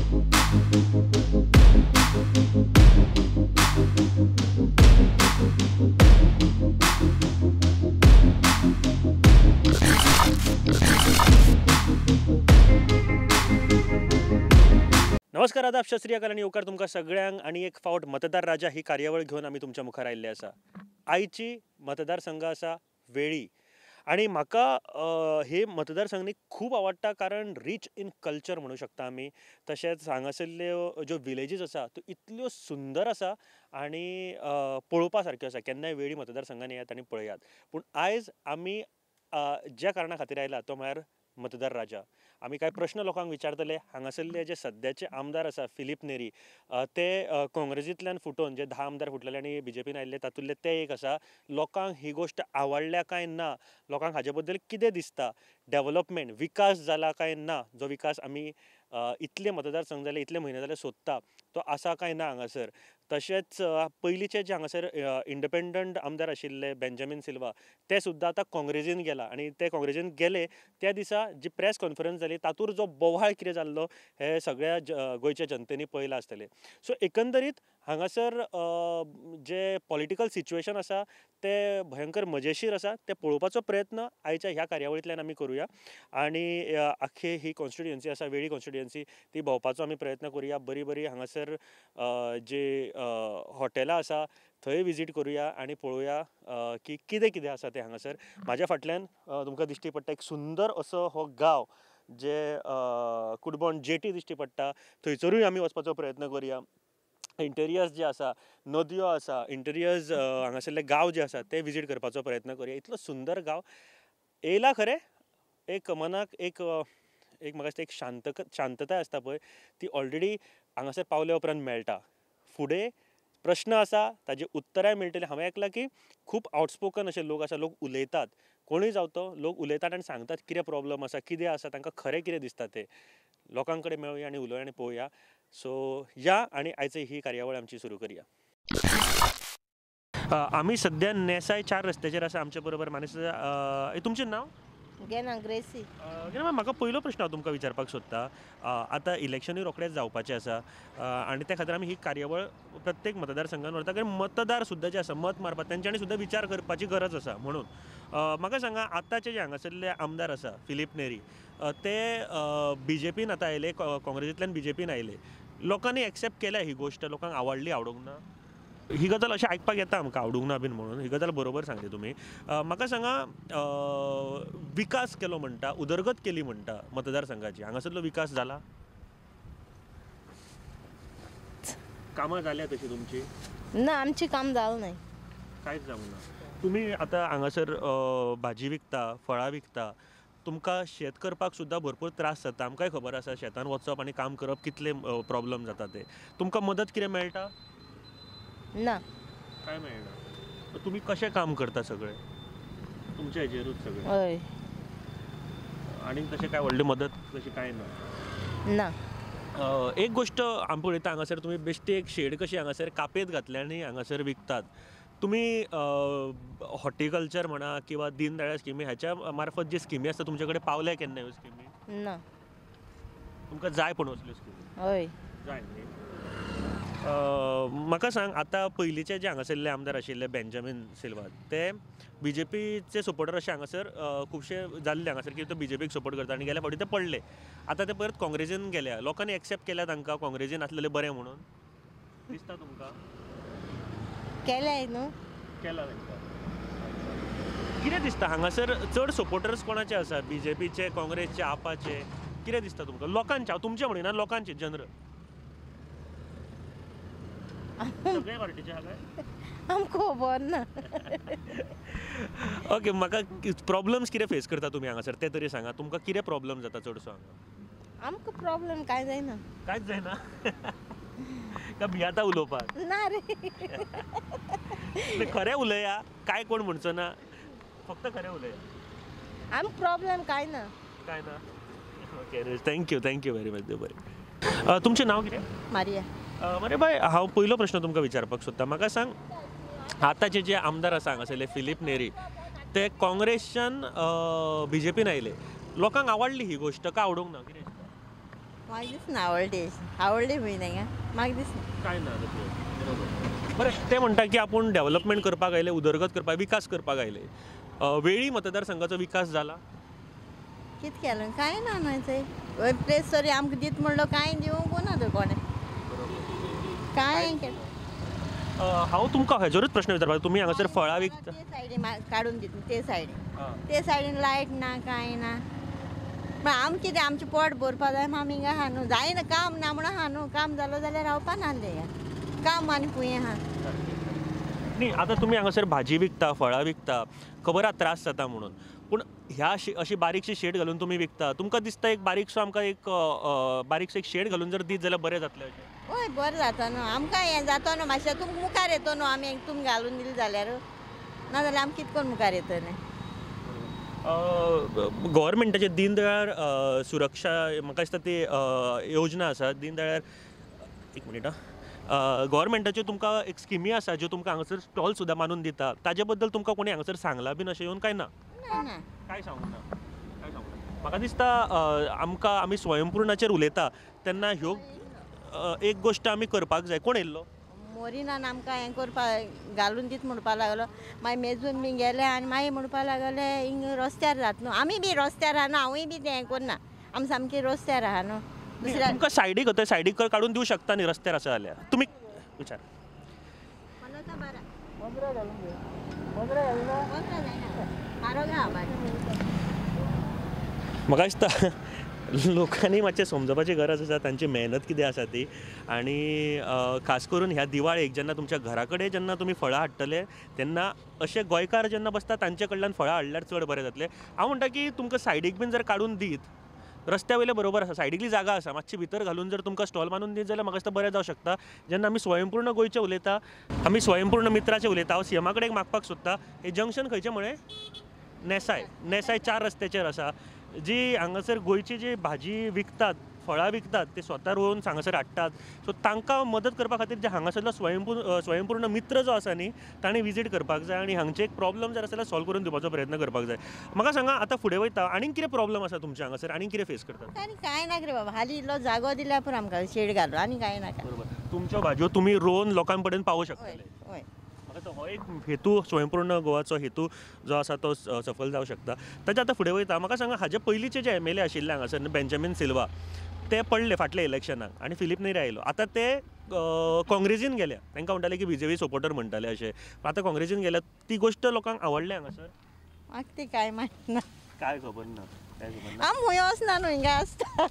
नमस्कार आदाब सत श्री अकाल आनी येवकार तुमकां सगळ्यांक आनी एक फावट मतदार राजा ही कार्यावळ घेवन आमी तुमच्या मुखार आयिल्ले आसा। आयची मतदारसंघ आसा वेळी आनी म्हाका हे मतदारसंघ खूब आवडटा कारण रीच इन कल्चर म्हणू शकता आमी। तशेंच हांगासरल्यो ज्यो विलेजीस आसा त्यो इतल्यो सुंदर आसा आनी पळोवपा सारक्यो आसा। केन्नाय वेळी मतदारसंघान येयात आनी पळयात। पूण आयज आमी ज्या कारणा खातीर आयला तो म्हळ्यार मतदार राजा। आमी कांय प्रश्न लोकांक विचारतले। हांगासरले जे सद्याचे आमदार आसा फिलीप नेरी ते काँग्रेसींतल्यान फुटोवन जे 10 आमदार फुटलेले आनी बीजेपीन आयिल्ले तातूंतले ते एक आसा। लोकांक ही गोश्ट आवडल्या काय ना, लोकांक हाजे बद्दल कितें दिसता, डेवलपमेंट विकास जाला काय ना, जो विकास आमी इतले मतदारसंघ जाले इतले म्हयने जाले सोदता तो आसा काय ना हांगासर। तशेंच पयलींचे जे हांगासर इंडिपेंडंट आमदार आशिल्ले बेंजामीन सिल्वा ते सुद्दां आतां काँग्रेसीन गेला आनी ते काँग्रेसीन गेले त्या दिसा जी प्रेस कॉन्फरन्स जाली तातूंत जो बोवाळ कितें जाल्लो हे सगळ्या गोंयच्या जनतेनी पळयलां आसतलें। सो एकंदरीत हांगासर जे पॉलिटिकल सिच्युएशन आसा ते भयंकर मजेशीर आसा। ते पळोवपाचो प्रयत्न आयच्या ह्या कार्यावळींतल्यान आमी करुया आनी आख्खी ही कॉन्स्टिट्युएन्सी आसा वेळी कॉन्स्टिट्युएन्सी ती भोंवपाचो आमी प्रयत्न करुया। बरी बरी हांगासर जे हॉटेलां आसा थंय विजीट करुया आनी पळोवया की कितें कितें आसा तें हांगासर। म्हाज्या फाटल्यान तुमकां दिश्टी पडटा एक सुंदर असो हो गांव जे कुडबोण जेटी दिश्टी पडटा थंयसरूय आमी वचपाचो प्रयत्न करुया। इंटेरियर्स जे आसा, नदयो आसा, इंटेरियर्स हांगासरले गांव जे आसा ते विजीट करपाचो प्रयत्न करुया। इतलो सुंदर गांव येयला खरें एक मनाक एक एक म्हाका दिसता एक शांतताय आसता पळय ती ऑलरेडी हांगासर पावल्या उपरांत मेळटा। फुडें प्रश्न आसा ताजे उत्तराय मेळटलें। हांवें आयकलां की खूब आउटस्पोकन अशे लोक आसा, लोक उलयतात, कोणूय जावं तो लोक उलयतात आनी सांगतात कितें प्रॉब्लम आसा, कितें आसा, तांकां खरें कितें दिसता तें। लोकां कडेन मेळुया आनी उलोवया आनी पळोवया। सो या आनी आयची ही कार्यावळ आमची सुरू करुया। आमी सद्या नेसाय 4 रस्त्याचेर आसा। आमचे बरोबर मानेस्त, तुमचें नांव? गेना ग्रेसी। गेना, म्हाका पयलो प्रश्न हांव तुमकां विचारपाक सोदता। आतां इलेक्शनूय रोखडेंच जावपाचें आसा आनी त्या खातीर आमी ही कार्यावळ प्रत्येक मतदारसंघान व्हरता कारण मतदार सुद्दां जे आसा मत मारपाक तेंच्यांनी सुद्दां विचार करपाची गरज आसा। म्हणून म्हाका सांगा आतांचे जे हांगासरले आमदार आसा फिलीप नेरी ते बीजेपीन आतां आयले, काँग्रेसींतल्यान बीजेपीन आयले, लोकांनी एक्सेप्ट केल्या ही गोश्ट, लोकांक आवडली आवडूंक ना ही गजाल अशें आयकपाक येता आमकां, आवडूंक ना बीन म्हणून ही गजाल बरोबर सांगली तुमी। म्हाका सांगा विकास केलो म्हणटा, उदरगत केली म्हणटा मतदारसंघाची, हांगासरलो विकास जाला, कामां जाल्या तशी तुमची? ना, आमची काम जालें ना, कांयच जावंक ना। तुमी आतां हांगासर भाजी विकता, फळां विकता, तुमकां शेत करपाक सुद्दां भरपूर त्रास जाता, आमकांय खबर आसा शेतान वचप आनी काम करप कितले प्रॉब्लम जाता ते, तुमकां मदत कितें मेळटा? ना, काय मेळना। तुमी कशें काम करता सगळें तुमच्या हेजेरूच सगळें? हय। आनी तशें काय व्हडली मदत तशी कांय ना? ना। एक गोश्ट आमी पळयता हांगासर तुमी बेश्टी एक शेड कशी हांगासर कापेत घातल्या आनी हांगासर विकतात। तुमी हॉर्टिकल्चर म्हणा किंवा दीन दयाळ स्किमी ह्याच्या मार्फत जी स्किमी आसता तुमचे कडेन पावल्या केन्ना ह्यो स्किमी? ना। तुमकां जाय पण असल्यो स्किमी? हय, जाय न्ही। म्हाका सांग आतां पयलींचे जे हांगासरले आमदार आशिल्ले बेंजामीन सिल्वा ते बीजेपीचे सपोर्टर अशे हांगासर खुबशे जाल्ले हांगासर की ते बीजेपीक सपोर्ट करता आनी गेल्या फावटी ते पडले, आतां ते परत काँग्रेसीन गेल्या, लोकांनी एक्सेप्ट केल्या तांकां काँग्रेसीन आसलेले बरें म्हणून दिसता तुमकां? केल्याय न्हू, केला तांकां। कितें दिसता हांगासर चड सपोर्टर्स कोणाचे आसा, बीजेपीचे, काँग्रेसचे, आपाचे, कितें दिसता तुमकां लोकांचे? हांव तुमचें म्हणिना, लोकांचे जनरल सगळे पार्टीचे आहा काय? आमकां खबर ना। ओके, म्हाका प्रॉब्लम्स कितें फेस करता तुमी हांगासर ते तरी सांगा, तुमकां कितें प्रॉब्लम जाता चडसो हांगा? आमकां प्रॉब्लम कांय जायना। कांयच जायना? काय भियाता उलोवपाक? ना रे, खरें उलया, काय कोण म्हणचो ना, फक्त खरें उलया। आमकां प्रॉब्लम कांय ना। कांय ना? Okay, thank you, thank you very much. बरें, तुमचें नांव कितें? मारिया। मरे बाय, हांव पयलो प्रश्न तुमकां विचारपाक सोदता। म्हाका सांग आतांचे जे आमदार आसा हांगासरले फिलीप नेरी ते काँग्रेसच्यान बीजेपीन आयले, लोकांक आवडली ही गोश्ट काय आवडूंक ना? कितें दिसता? म्हाका दिसना आवडली आवडली खंय तांकां म्हाका दिसना कांय ना. बरें, ते म्हणटा की आपूण डेव्हलपमेंट करपाक आयले, उदरगत करपाक, विकास करपाक आयले. वेळी मतदारसंघाचो विकास जाला? कितें केलें कांय ना न्हय थंय प्लेस तरी आमकां दीत म्हणलो कांय दिवंक ना थंय कोणें कांय केलें. हांव तुमकां हेजेरूच प्रश्न विचारपाक, तुमी हांगासर फळां विकता ते सायडीन काडून दिता, ते सायडीन ते सायडीन लायट ना कांय ना. पण आमचें कितें आमचें पोट भरपा जाय आमी हिंगा आहा न्हू, जायना काम ना म्हणून आहा न्हू, काम जालो जाल्यार रावपा नासलें हिंगा काम आनी खूंय आहा. न्ही आतां तुमी हांगासर भाजी विकता, फळां विकता, खबर आहा त्रास जाता म्हणून, पूण ह्या अशी बारीकशी शेड घालून तुमी विकता, तुमकां दिसता एक बारीकसो आमकां एक बारीकसो एक शेड घालून जर दीत जाल्यार बरें जातलें अशें? हय बरें जाता न्हू आमकां, हें जाता न्हू मातशें तुमकां मुखार येतो न्हू आमी, तुमी घालून दिलें जाल्यार, नाजाल्यार आमी कितें करून मुखार येतलें. गव्हर्मेंटाचे दीनदयाळ सुरक्षा म्हाका दिसता ती योजना आसा, दीनदयाळ, एक मिनीट आं, गव्हर्मेंटाच्यो तुमकां एक स्किमी आसा ज्यो तुमकां हांगासर स्टॉल सुद्दां मानून दिता, ताजे बद्दल तुमकां कोणी हांगासर सांगलां बीन अशें येवन काय ना? कांय सांगूंक ना, कांय सांगूंक ना. म्हाका दिसता आमकां आमी स्वयंपूर्णाचेर उलयता तेन्ना ह्यो एक गोश्ट आमी करपाक जाय. कोण येयल्लो? मोरिनान आमकां हें करपाक घालून दीत म्हणपाक लागलो, मागीर मेजून बी गेले आनी मागीर म्हणपाक लागले हिंग रस्त्यार जाता न्हू, आमी बी रस्त्यार आहा न्हू, हांवूय बी तें हें करना, आमी सामकी रस्त्यार आहा न्हू. दुसऱ्या तुमकां सायडीक थंय सायडीक काडून दिवं शकता न्ही रस्त्यार आसा जाल्यार तुमी विचार. म्हाका दिसता लोकांनी मातशें समजपाची गरज आसा तांची मेहनत कितें आसा ती, आनी खास करून ह्या दिवाळेक जेन्ना तुमच्या घरा कडेन जेन्ना तुमी फळां हाडटले तेन्ना अशे गोंयकार जेन्ना बसता तांचे कडल्यान फळां हाडल्यार चड बरें जातलें. हांव म्हणटा की तुमकां सायडीक बीन जर काडून दीत, रस्त्या वयले बरोबर आसा, सायडीकली जागा आसा, मातशी भितर घालून जर तुमकां स्टॉल मानून दीत जाल्यार म्हाका दिसता बरें जावं शकता. जेन्ना आमी स्वयंपूर्ण गोंयचें उलयता, आमी स्वयंपूर्ण मित्राचें उलयता, हांव सीएमा कडेन मागपाक सोदता, हें जंक्शन खंयचें म्हळें? नेसाय, नेसाय 4 रस्त्याचेर आसा. जी हांगासर गोंयची जी भाजी विकतात, फळां विकतात, ते स्वता रोवन हांगासर हाडटात, सो तांकां मदत करपा खातीर जे हांगासरलो स्वयंपूर्ण मित्र जो आसा न्ही ताणें विजीट करपाक जाय आनी हांगचे एक प्रॉब्लम जर आसा जाल्यार सॉल्व करून दिवपाचो प्रयत्न करपाक जाय. म्हाका सांगा आतां फुडें वयता आनीक कितें प्रॉब्लम आसा तुमच्या हांगासर, आनीक कितें फेस करतात? आनी कांय नाका रे बाबा, हालीं इल्लो जागो दिल्यार पुरो आमकां शेड घालून, आनी कांय नाका. बरोबर, तुमच्यो भाजयो तुमी रोवन लोकां पर्यंत पावोवंक शकतले. हय, म्हाका हो एक हेतू स्वयंपूर्ण गोवाचो हेतू जो आसा तो सफल जावंक शकता. ताच्या आतां फुडें वयता, म्हाका सांगा हाजे पयलींचे जे एम एल ए आशिल्ले हांगासर बेंजामीन सिल्वा, ते पडले फाटल्या इलेक्शनाक आनी फिलीप नेरी आयलो, आतां ते काँग्रेसीन गेल्या, तांकां म्हणटाले की बीजेपी सपोर्टर म्हणटाले अशें, आतां काँग्रेसीन गेल्या, ती गोश्ट लोकांक आवडल्या हांगासर? म्हाका ती कांय माहिती ना, काय खबर ना, काय खबर ना. आमी खंय वचना न्हू, हिंगा आसता.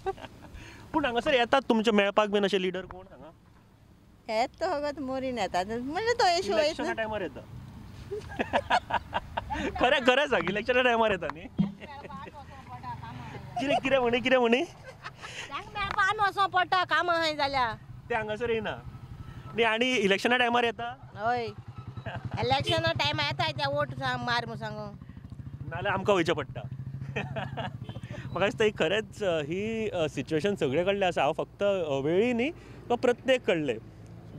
पूण हांगासर येतात तुमचे मेळपाक बीन अशे लिडर कोण हांगा? येत तो फकत मोरीन येता म्हणजे तो येशू इलेक्शना टायमार येता. खरें खरें सांग, इलेक्शना टायमार येता न्ही? कितें कितें म्हणी, कितें म्हणी? आमी वचों पडटा कामां आहाय जाल्यार ते हांगासर येयना न्ही, आनी इलेक्शना टायमार येता? हय, इलेक्शना टायमार येता ते वोट मार म्हूण सांगू, नाजाल्यार आमकां वयचें पडटा. म्हाका दिसता ही खरेंच ही सिच्युएशन सगळे कडलें आसा, हांव फक्त वेळी न्ही तो प्रत्येक कडले.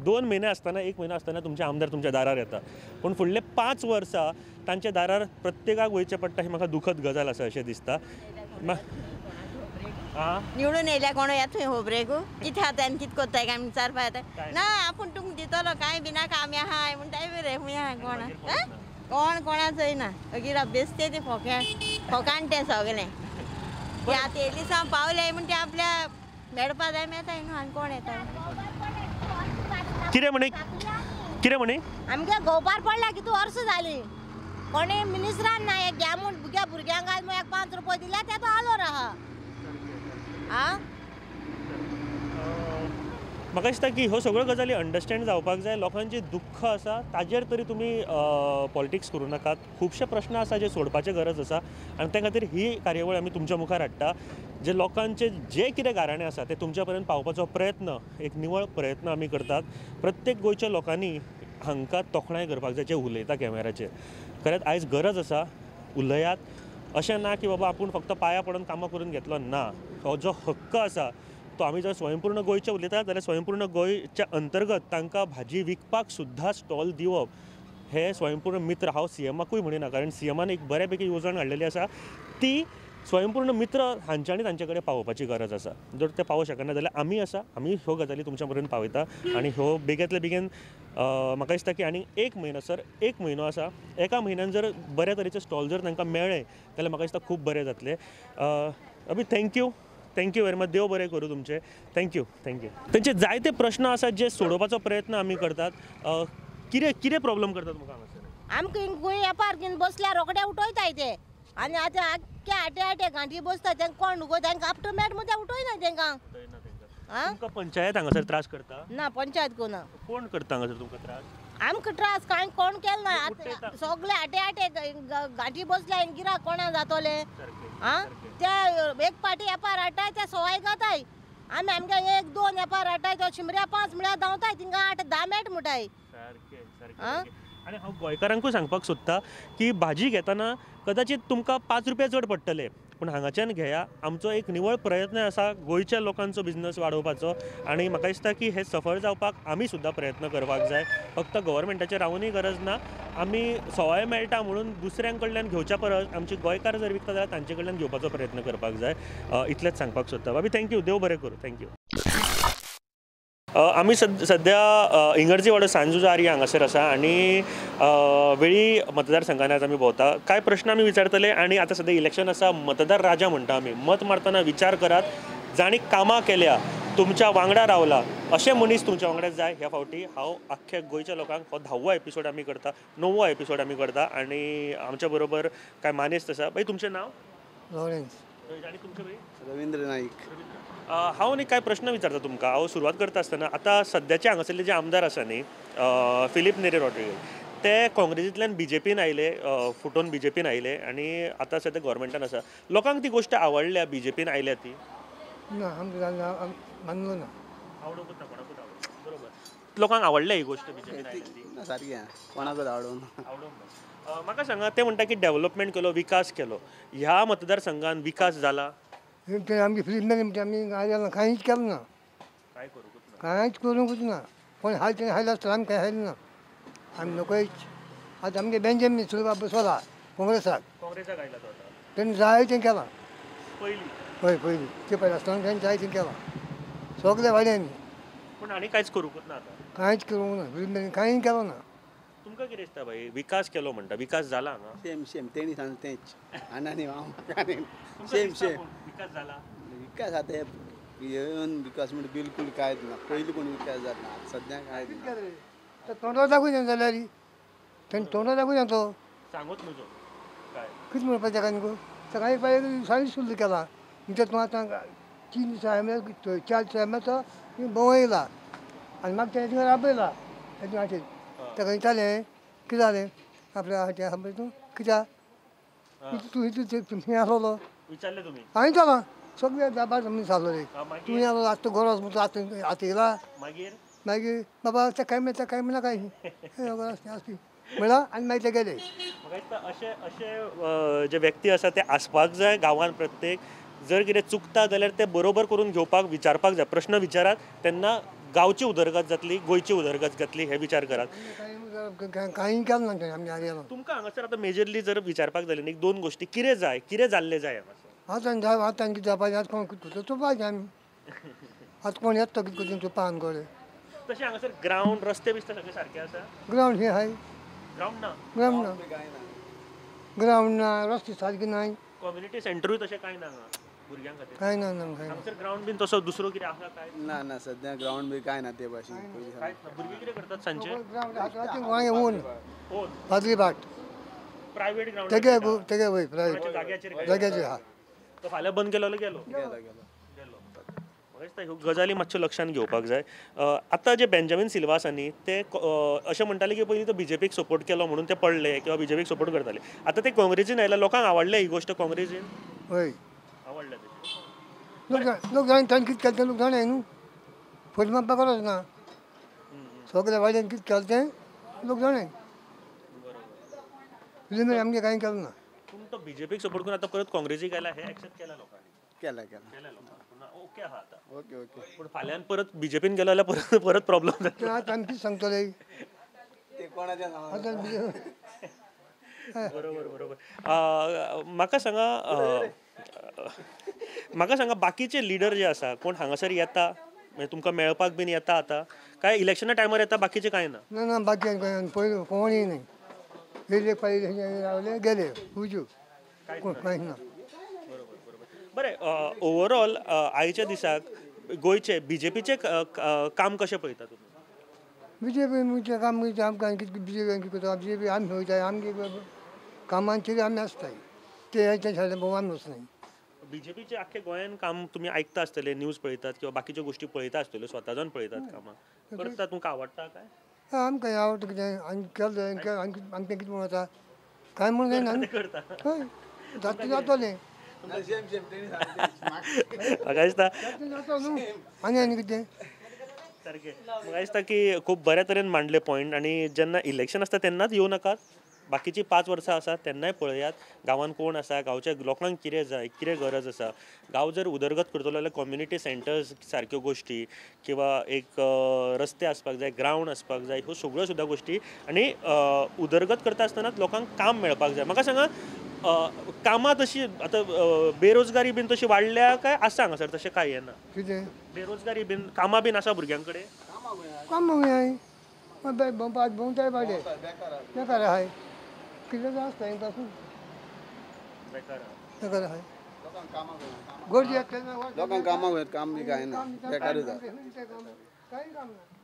2 म्हयने आसतना, 1 म्हयनो आसतना तुमचे आमदार तुमच्या दारार येता, पूण फुडले 5 वर्सां तांच्या दारार प्रत्येकाक वयचें पडटा, ही म्हाका दुखद गजाल आसा अशें दिसता. निवडून येयल्या कोण येता होबरेक कितें आतां आनी कितें करताय काय विचारपा येता ना, आपूण तुमकां दितलो कांय बी नाका, आमी आहाय म्हणटाय बी रे, खूंय आहा कोण कोण कोणाक चोयना, मागीर बेसते ते फोक्या फोकान तें सगळें ते आतां येयली सावन पावले म्हण ते आपल्या मेळपा जाय मेळटाय न्हू, आनी कोण येता? कितें म्हणी, कितें म्हणी? आमगे गोवपार पडला कितू वर्सां जालीं, कोणी मिनिस्टरान ना एक घ्या म्हूण भुरग्यांक आज एक 5 रुपये दिल्या ते तो आलो आहा. म्हाका दिसता की ह्यो सगळ्यो गजाली अंडरस्टँड जावपाक जाय. लोकांचे दुख्ख आसा ताजेर तरी तुमी पॉलिटिक्स करूं नाकात. खुबशे प्रश्न आसा जे सोडपाचे गरज आसा आनी त्या खातीर ही कार्यावळ आमी तुमच्या मुखार हाडटा. जे लोकांचे जे कितें गाराणें आसा ते तुमच्या पर्यंत पावपाचो प्रयत्न, एक निवळ प्रयत्न आमी करतात. प्रत्येक गोंयच्या लोकांनी हांकां तोखणाय करपाक जाय जे उलयता कॅमेराचेर. खरेंच आयज गरज आसा, उलयात. अशें ना की बाबा आपूण फक्त पांयां पडून कामां करून घेतलो ना, हो जो हक्क आसा तो आमी जर स्वयंपूर्ण गोंयचें उलयतात जाल्यार स्वयंपूर्ण गोंयच्या अंतर्गत तांकां भाजी विकपाक सुद्दां स्टॉल दिवप हे स्वयंपूर्ण मित्र हांव सीएमाकूय म्हणिना, कारण सीएमान एक बऱ्यापैकी येवजण हाडलेली आसा ती स्वयंपूर्ण मित्र हांच्यांनी तांचे कडेन पावोवपाची गरज आसा. जर ते पावोवंक शकना जाल्यार आमी आसा, आमी ह्यो गजाली तुमच्या पर्यंत पावयता. आनी ह्यो बेगींतल्या बेगीन म्हाका दिसता की आनी एक म्हयनो सर, एक म्हयनो आसा, एका म्हयन्यान जर बऱ्या तरेचे स्टॉल जर तांकां मेळ्ळे जाल्यार म्हाका दिसता खूब बरें जातलें. अभी thank you, thank you very much, देव बरें करूं तुमचें. Thank you, thank you. तेंचे जायते प्रश्न आसात जे सोडोवपाचो प्रयत्न आमी करतात. कितें कितें प्रॉब्लम करतात तुमकां हांगासर? आमकां खंय येपार घेवन बसल्यार रोखडे उठयताय ते, आनी आतां आख्खे आटे आटे गांठी बसता तांकां कोण न्हू, तांकां आपटो मेट मुद्दा उठयना तांकां. तुमकां पंचायत हांगासर त्रास करता? ना, पंचायत कोण कोण करता हांगासर तुमकां त्रास? आमकां त्रास कांय कोण केलो ना, सगळे आटे आटे गांठी बसल्या गिराक कोणा जातोले. आं, ते एक पाटी येपार हाडटाय ते सवाय घाताय, आमी आमगे 1 2 येपार हाडटाय तो शिमऱ्या 5 म्हळ्यार धांवताय, थिंगा 8 10 मेट म्हणटाय. आनी हांव गोंयकारांकूय सांगपाक सोदता की भाजी घेतना कदाचित तुमकां 5 रुपया चड पडटले, पूण हांगाच्यान घेया. आमचो एक निवळ प्रयत्न आसा गोंयच्या लोकांचो बिजनस वाडोवपाचो, आनी म्हाका दिसता की हे सफळ जावपाक आमी सुद्दां प्रयत्न करपाक जाय. फक्त गव्हर्मेंटाचेर रावूनय गरज ना, आमी सवाय मेळटा म्हणून दुसऱ्यां कडल्यान घेवच्या परस आमचे गोंयकार जर विकता जाल्यार तांचे कडल्यान घेवपाचो प्रयत्न करपाक जाय. इतलेंच सांगपाक सोदता. बाबी thank you, देव बरें करूं. Thank you. आमी सद्या इंगर्जीवाडो सांजुजारी हांगासर आसा आनी वेळी मतदारसंघान आज आमी भोंवता. कांय प्रश्न आमी विचारतले आनी आतां सद्या इलेक्शन आसा, मतदार राजा म्हणटा आमी. मत मारतना विचार करात, जांणी कामां केल्या, तुमच्या वांगडा रावला अशें मनीस तुमच्या वांगडा जाय. ह्या फावटी हांव आख्ख्या गोंयच्या लोकांक हो 10वो एपिसोड आमी करता, 9वो एपिसोड आमी करता आनी आमच्या बरोबर कांय मानेस्त आसा. बाई तुमचें नांव? लॉरेन्स. आनी तुमचें बाई? रवींद्र नाईक. हांव न्ही कांय प्रश्न विचारता तुमकां. हांव सुरवात करता आसतना आतां सद्याचे हांगासरले जे आमदार आसा न्ही फिलीप नेरी रॉड्रिगीज, ते काँग्रेसींतल्यान बीजेपीन आयले, फुटोवन बीजेपीन आयले आनी आतां सद्या गव्हर्मेंटान आसा. लोकांक ती गोश्ट आवडल्या बीजेपीन आयल्या ती? ना, आमकां मानलो ना, आवडूंकच ना कोणाकूच. आवडूंक बरोबर, लोकांक आवडल्या ही गोश्ट बीजेपीन आयल्या ती? सारकी कोणाकूच आवडूंक आवडूंक ना. म्हाका सांगा, ते म्हणटा की डेव्हलपमेंट केलो, विकास केलो, ह्या मतदारसंघान विकास जाला? आमगे फिलीप नेरी म्हणजे आमी आयला कांयच केलें ना, कांय करूंकूच ना, कांयच करूंकूच ना. कोण हाल तेणें हायल आसतलो, आमी कांय हायल ना, आमी नकोयच. आतां आमगे बेंजामीन सिल्वा बसवला काँग्रेसाक, काँग्रेसाक आयला तो आतां, तेणें जाय तें केलां पयलीं. हय पयलीं ते पयलीं आसतना तेणें जाय तें केलां सगल्या वाड्यांनी. पूण आनी कांयच करूंकूच ना आतां? कांयच करूंक ना, फिलीप नेरीन कांय केलो ना. तुमकां कितें दिसता भाई, विकास केलो म्हणटा, विकास जाला हांगा? सेम सेम तेणी सांगलें तेंच, आनी हांव सेम सेम. विकास जाला? विकास आतां येवन विकास म्हणजे बिलकूल कांयच ना. पयलीं कोण विकास जाता, सद्या कांयच ना. तोंडा दाखोवया जाल्यार तेणें तोंडा दाखोवया, तो सांगूच न्हू काय कितें म्हणपाचें ताका न्हू. सकाळी पळय सारी सुद्दां केला म्हणजे तूं आतां 3 दिसां हांवें 4 दिसां हांवें तो भोंवयला आनी मागीर तेणें राबयला तेजे वाटेर. ताका विचारलें कितें जालें आपल्या हाचें तूं कित्याक तूं हितून आसलो? विचारलें तुमी? हांवें विचारलां सगळे बाबा मनीस आसलो रे, तूं आसलो आतां गरज म्हणटा आतां आतां येयला. मागीर मागीर बाबा तें कांय मेळटा कांय म्हणा काय आसती म्हणला आनी मागीर ते गेले. म्हाका दिसता अशे अशे जे व्यक्ती आसा ते आसपाक जाय गांवांत. प्रत्येक जर कितें चुकता जाल्यार ते बरोबर करून घेवपाक विचारपाक जाय, प्रश्न विचारात, तेन्ना गांवची उदरगत जातली, गोंयची उदरगत जातली, हे विचार करात. कांय केलें ना आमच्या आर्यान. तुमकां हांगासर आतां मेजरली जर विचारपाक जालें न्ही, 2 गोश्टी कितें जाय, कितें जाल्लें जाय हांगासर? आतां जाय, आतां कितें जावपाचें, आतां कोण कितें करता चोवपाचें आमी, आतां कोण येता कितें करता चोवपा आमचे. तशें हांगासर ग्रावंड, रस्ते बिस्ते सगळे सारके आसा? ग्रावंड हें आहाय, ग्रावंड ना, ग्रावंड ना, ग्रावंड ना, रस्ते सारके नाय, कम्युनिटी सेंटरूय तशें कांय ना हांगा भुरग्यां खातीर, कांय ना. ना हांगासर ग्रावंड बीन तसो दुसरो कितें आसा काय ना? ना, सद्या ग्रावंड बी कांय ना ते भाशेन. भुरगीं कितें करतात सांजचे? ओन पाद्री भाट प्रायवेट ग्रावंड तेगे तेगे वय प्रायवेट जाग्याचेर आहा. तो फाल्यां बंद केलो जाल्यार गेलो गेलो गेलो गेलो. म्हाका दिसता ह्यो गजाली मातश्यो लक्षांत घेवपाक जाय. आतां जे बेंजामीन सिल्वा आसा न्ही, ते अशें म्हणटाले की पयलीं तो बीजेपीक सपोर्ट केलो म्हणून ते पडले किंवा बीजेपीक सपोर्ट करताले, आतां ते काँग्रेसीन आयले, लोकांक आवडले ही गोश्ट काँग्रेसीन? हय आवडले. लोक जाण ताणें कितें केलें तें लोक जाणाय न्हू, फट मारपाक गरज ना, सगल्या वाड्यान कितें केलें तें लोक जाणाय. फिलीप आमगें कांय केलें ना. पूण तो बीजेपीक सपोर्ट करून आतां परत काँग्रेसीक आयला, हें एक्सेप्ट केलां लोकांनी? केलां केलां केलां लोकांनी, ओके आहा आतां. Okay okay. पूण फाल्यां परत बीजेपीन गेलो जाल्यार परत परत प्रॉब्लम जातलो. आतां आमी कितें सांगतले ते कोणाच्या नांवान? बरोबर बरोबर. म्हाका सांगा, म्हाका सांगा बाकीचे लिडर जे आसा कोण हांगासर येता म्हणजे तुमकां मेळपाक बीन येता आतां काय इलेक्शना टायमार येता बाकीचे कांय ना? ना ना बाकी पयलीं कोणूय न्ही गेले पयलीं रावले गेले उजू कांयच ना. बरें, ओवरऑल आयच्या दिसाक गोंयचे बीजेपीचें काम कशें पळयता तुमी? बीजेपी म्हणजे काम आमकां कितें बीजेपी करता, बीजेपी आमी वयताय आमगे कामांचेर आमी आसताय ते हेंच्या भोव आमी वचनाय. बीजेपीचे आख्खे गोंयान काम तुमी आयकता आसतले, न्यूज पळयतात किंवा बाकीच्यो गोश्टी पळयता आसतल्यो, स्वता जावन पळयतात कामां करता, तुमकां आवडटा काय? आमकां आवडटा कितें आनी केलें आनी आमकां कितें म्हणून जाता कांय म्हणून जायना करता हय जाता जातलें म्हाका दिसता जाता न्हू आनी आनी कितें सारकें. म्हाका दिसता की खूब बऱ्या तरेन मांडले पॉयंट आनी जेन्ना इलेक्शन आसता तेन्नाच येवं नाकात, बाकीची 5 वर्सां आसा तेन्नाय पळयात गांवांत कोण आसा, गांवच्या लोकांक कितें जाय, कितें गरज आसा. गांव जर उदरगत करतलो जाल्यार कम्युनिटी सेंटर्स सारक्यो गोश्टी किंवा एक रस्ते आसपाक जाय, ग्रावंड आसपाक जाय, ह्यो सगळ्यो सुद्दां गोश्टी आनी उदरगत करता आसतनाच लोकांक काम मेळपाक जाय. म्हाका सांगा कामां तशी आतां बेरोजगारी बीन तशी वाडल्या काय आसा हांगासर तशें कांय येना? कितें बेरोजगारी बीन कामां बीन आसा भुरग्यां कडेन? कामां भोंवताय बाडे बेकार आहाय कितें आसता पासून बेकार आहाय गरजे लोकांक कामाक वयत काम बी कांय ना, बेकारूच आसा.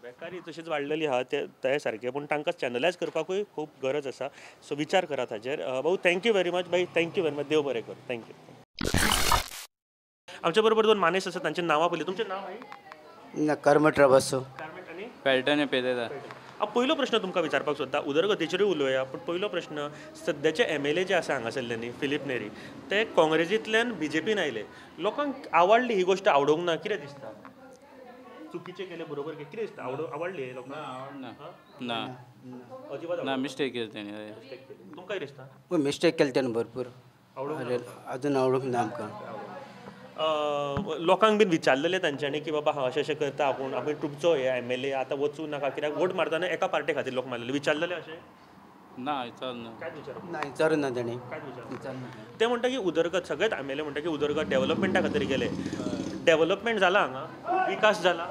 बेकारी तशीच वाडलेली आहा ते सारकें, पूण तांकां चॅनलायज करपाकूय खूब गरज आसा. सो विचार करात हाजेर. भाऊ thank you very much. बाई thank you very much. देव बरें करूं. Thank you. आमच्या बरोबर 2 मानेस आसा, तांचें नांवां पयलीं. तुमचें नांव आई? ना कर्मट राबसो. कर्मट आनी पेल्टन पेरेरा. पयलो प्रश्न तुमकां विचारपाक सोदता, उदरगतीचेरूय उलोवया, पूण पयलो प्रश्न सद्याचे MLA जे आसा हांगासरले न्ही फिलीप नेरी, ते काँग्रेसींतल्यान बीजेपीन आयले, लोकांक आवडली ही गोश्ट, आवडूंक ना कितें दिसता? चुकीचें केलें बरोबर कितें दिसता? आवडली लोकांक? ना ना अजिबात ना, मिस्टेक केली तेणी. तुमकां कितें दिसता? मिस्टेक केली तेणी भरपूर, अजून आवडूंक ना आमकां. लोकांक बीन विचारलेलें तांच्यांनी की बाबा हांव अशें अशें करता आपूण, आमी तुमचो हे MLA आतां वचूं नाका कित्याक वोट मारतना एका पार्टे खातीर लोक मारलेले, विचारलेले अशें? ना विचारना, कांयच विचारूंक ना, विचारूं ना तेणी. कांयच विचारूंक ना. ते म्हणटा की उदरगत सगळेच MLA म्हणटा की उदरगत डेव्हलपमेंटा खातीर गेले, डेव्हलपमेंट जाला हांगा, विकास जाला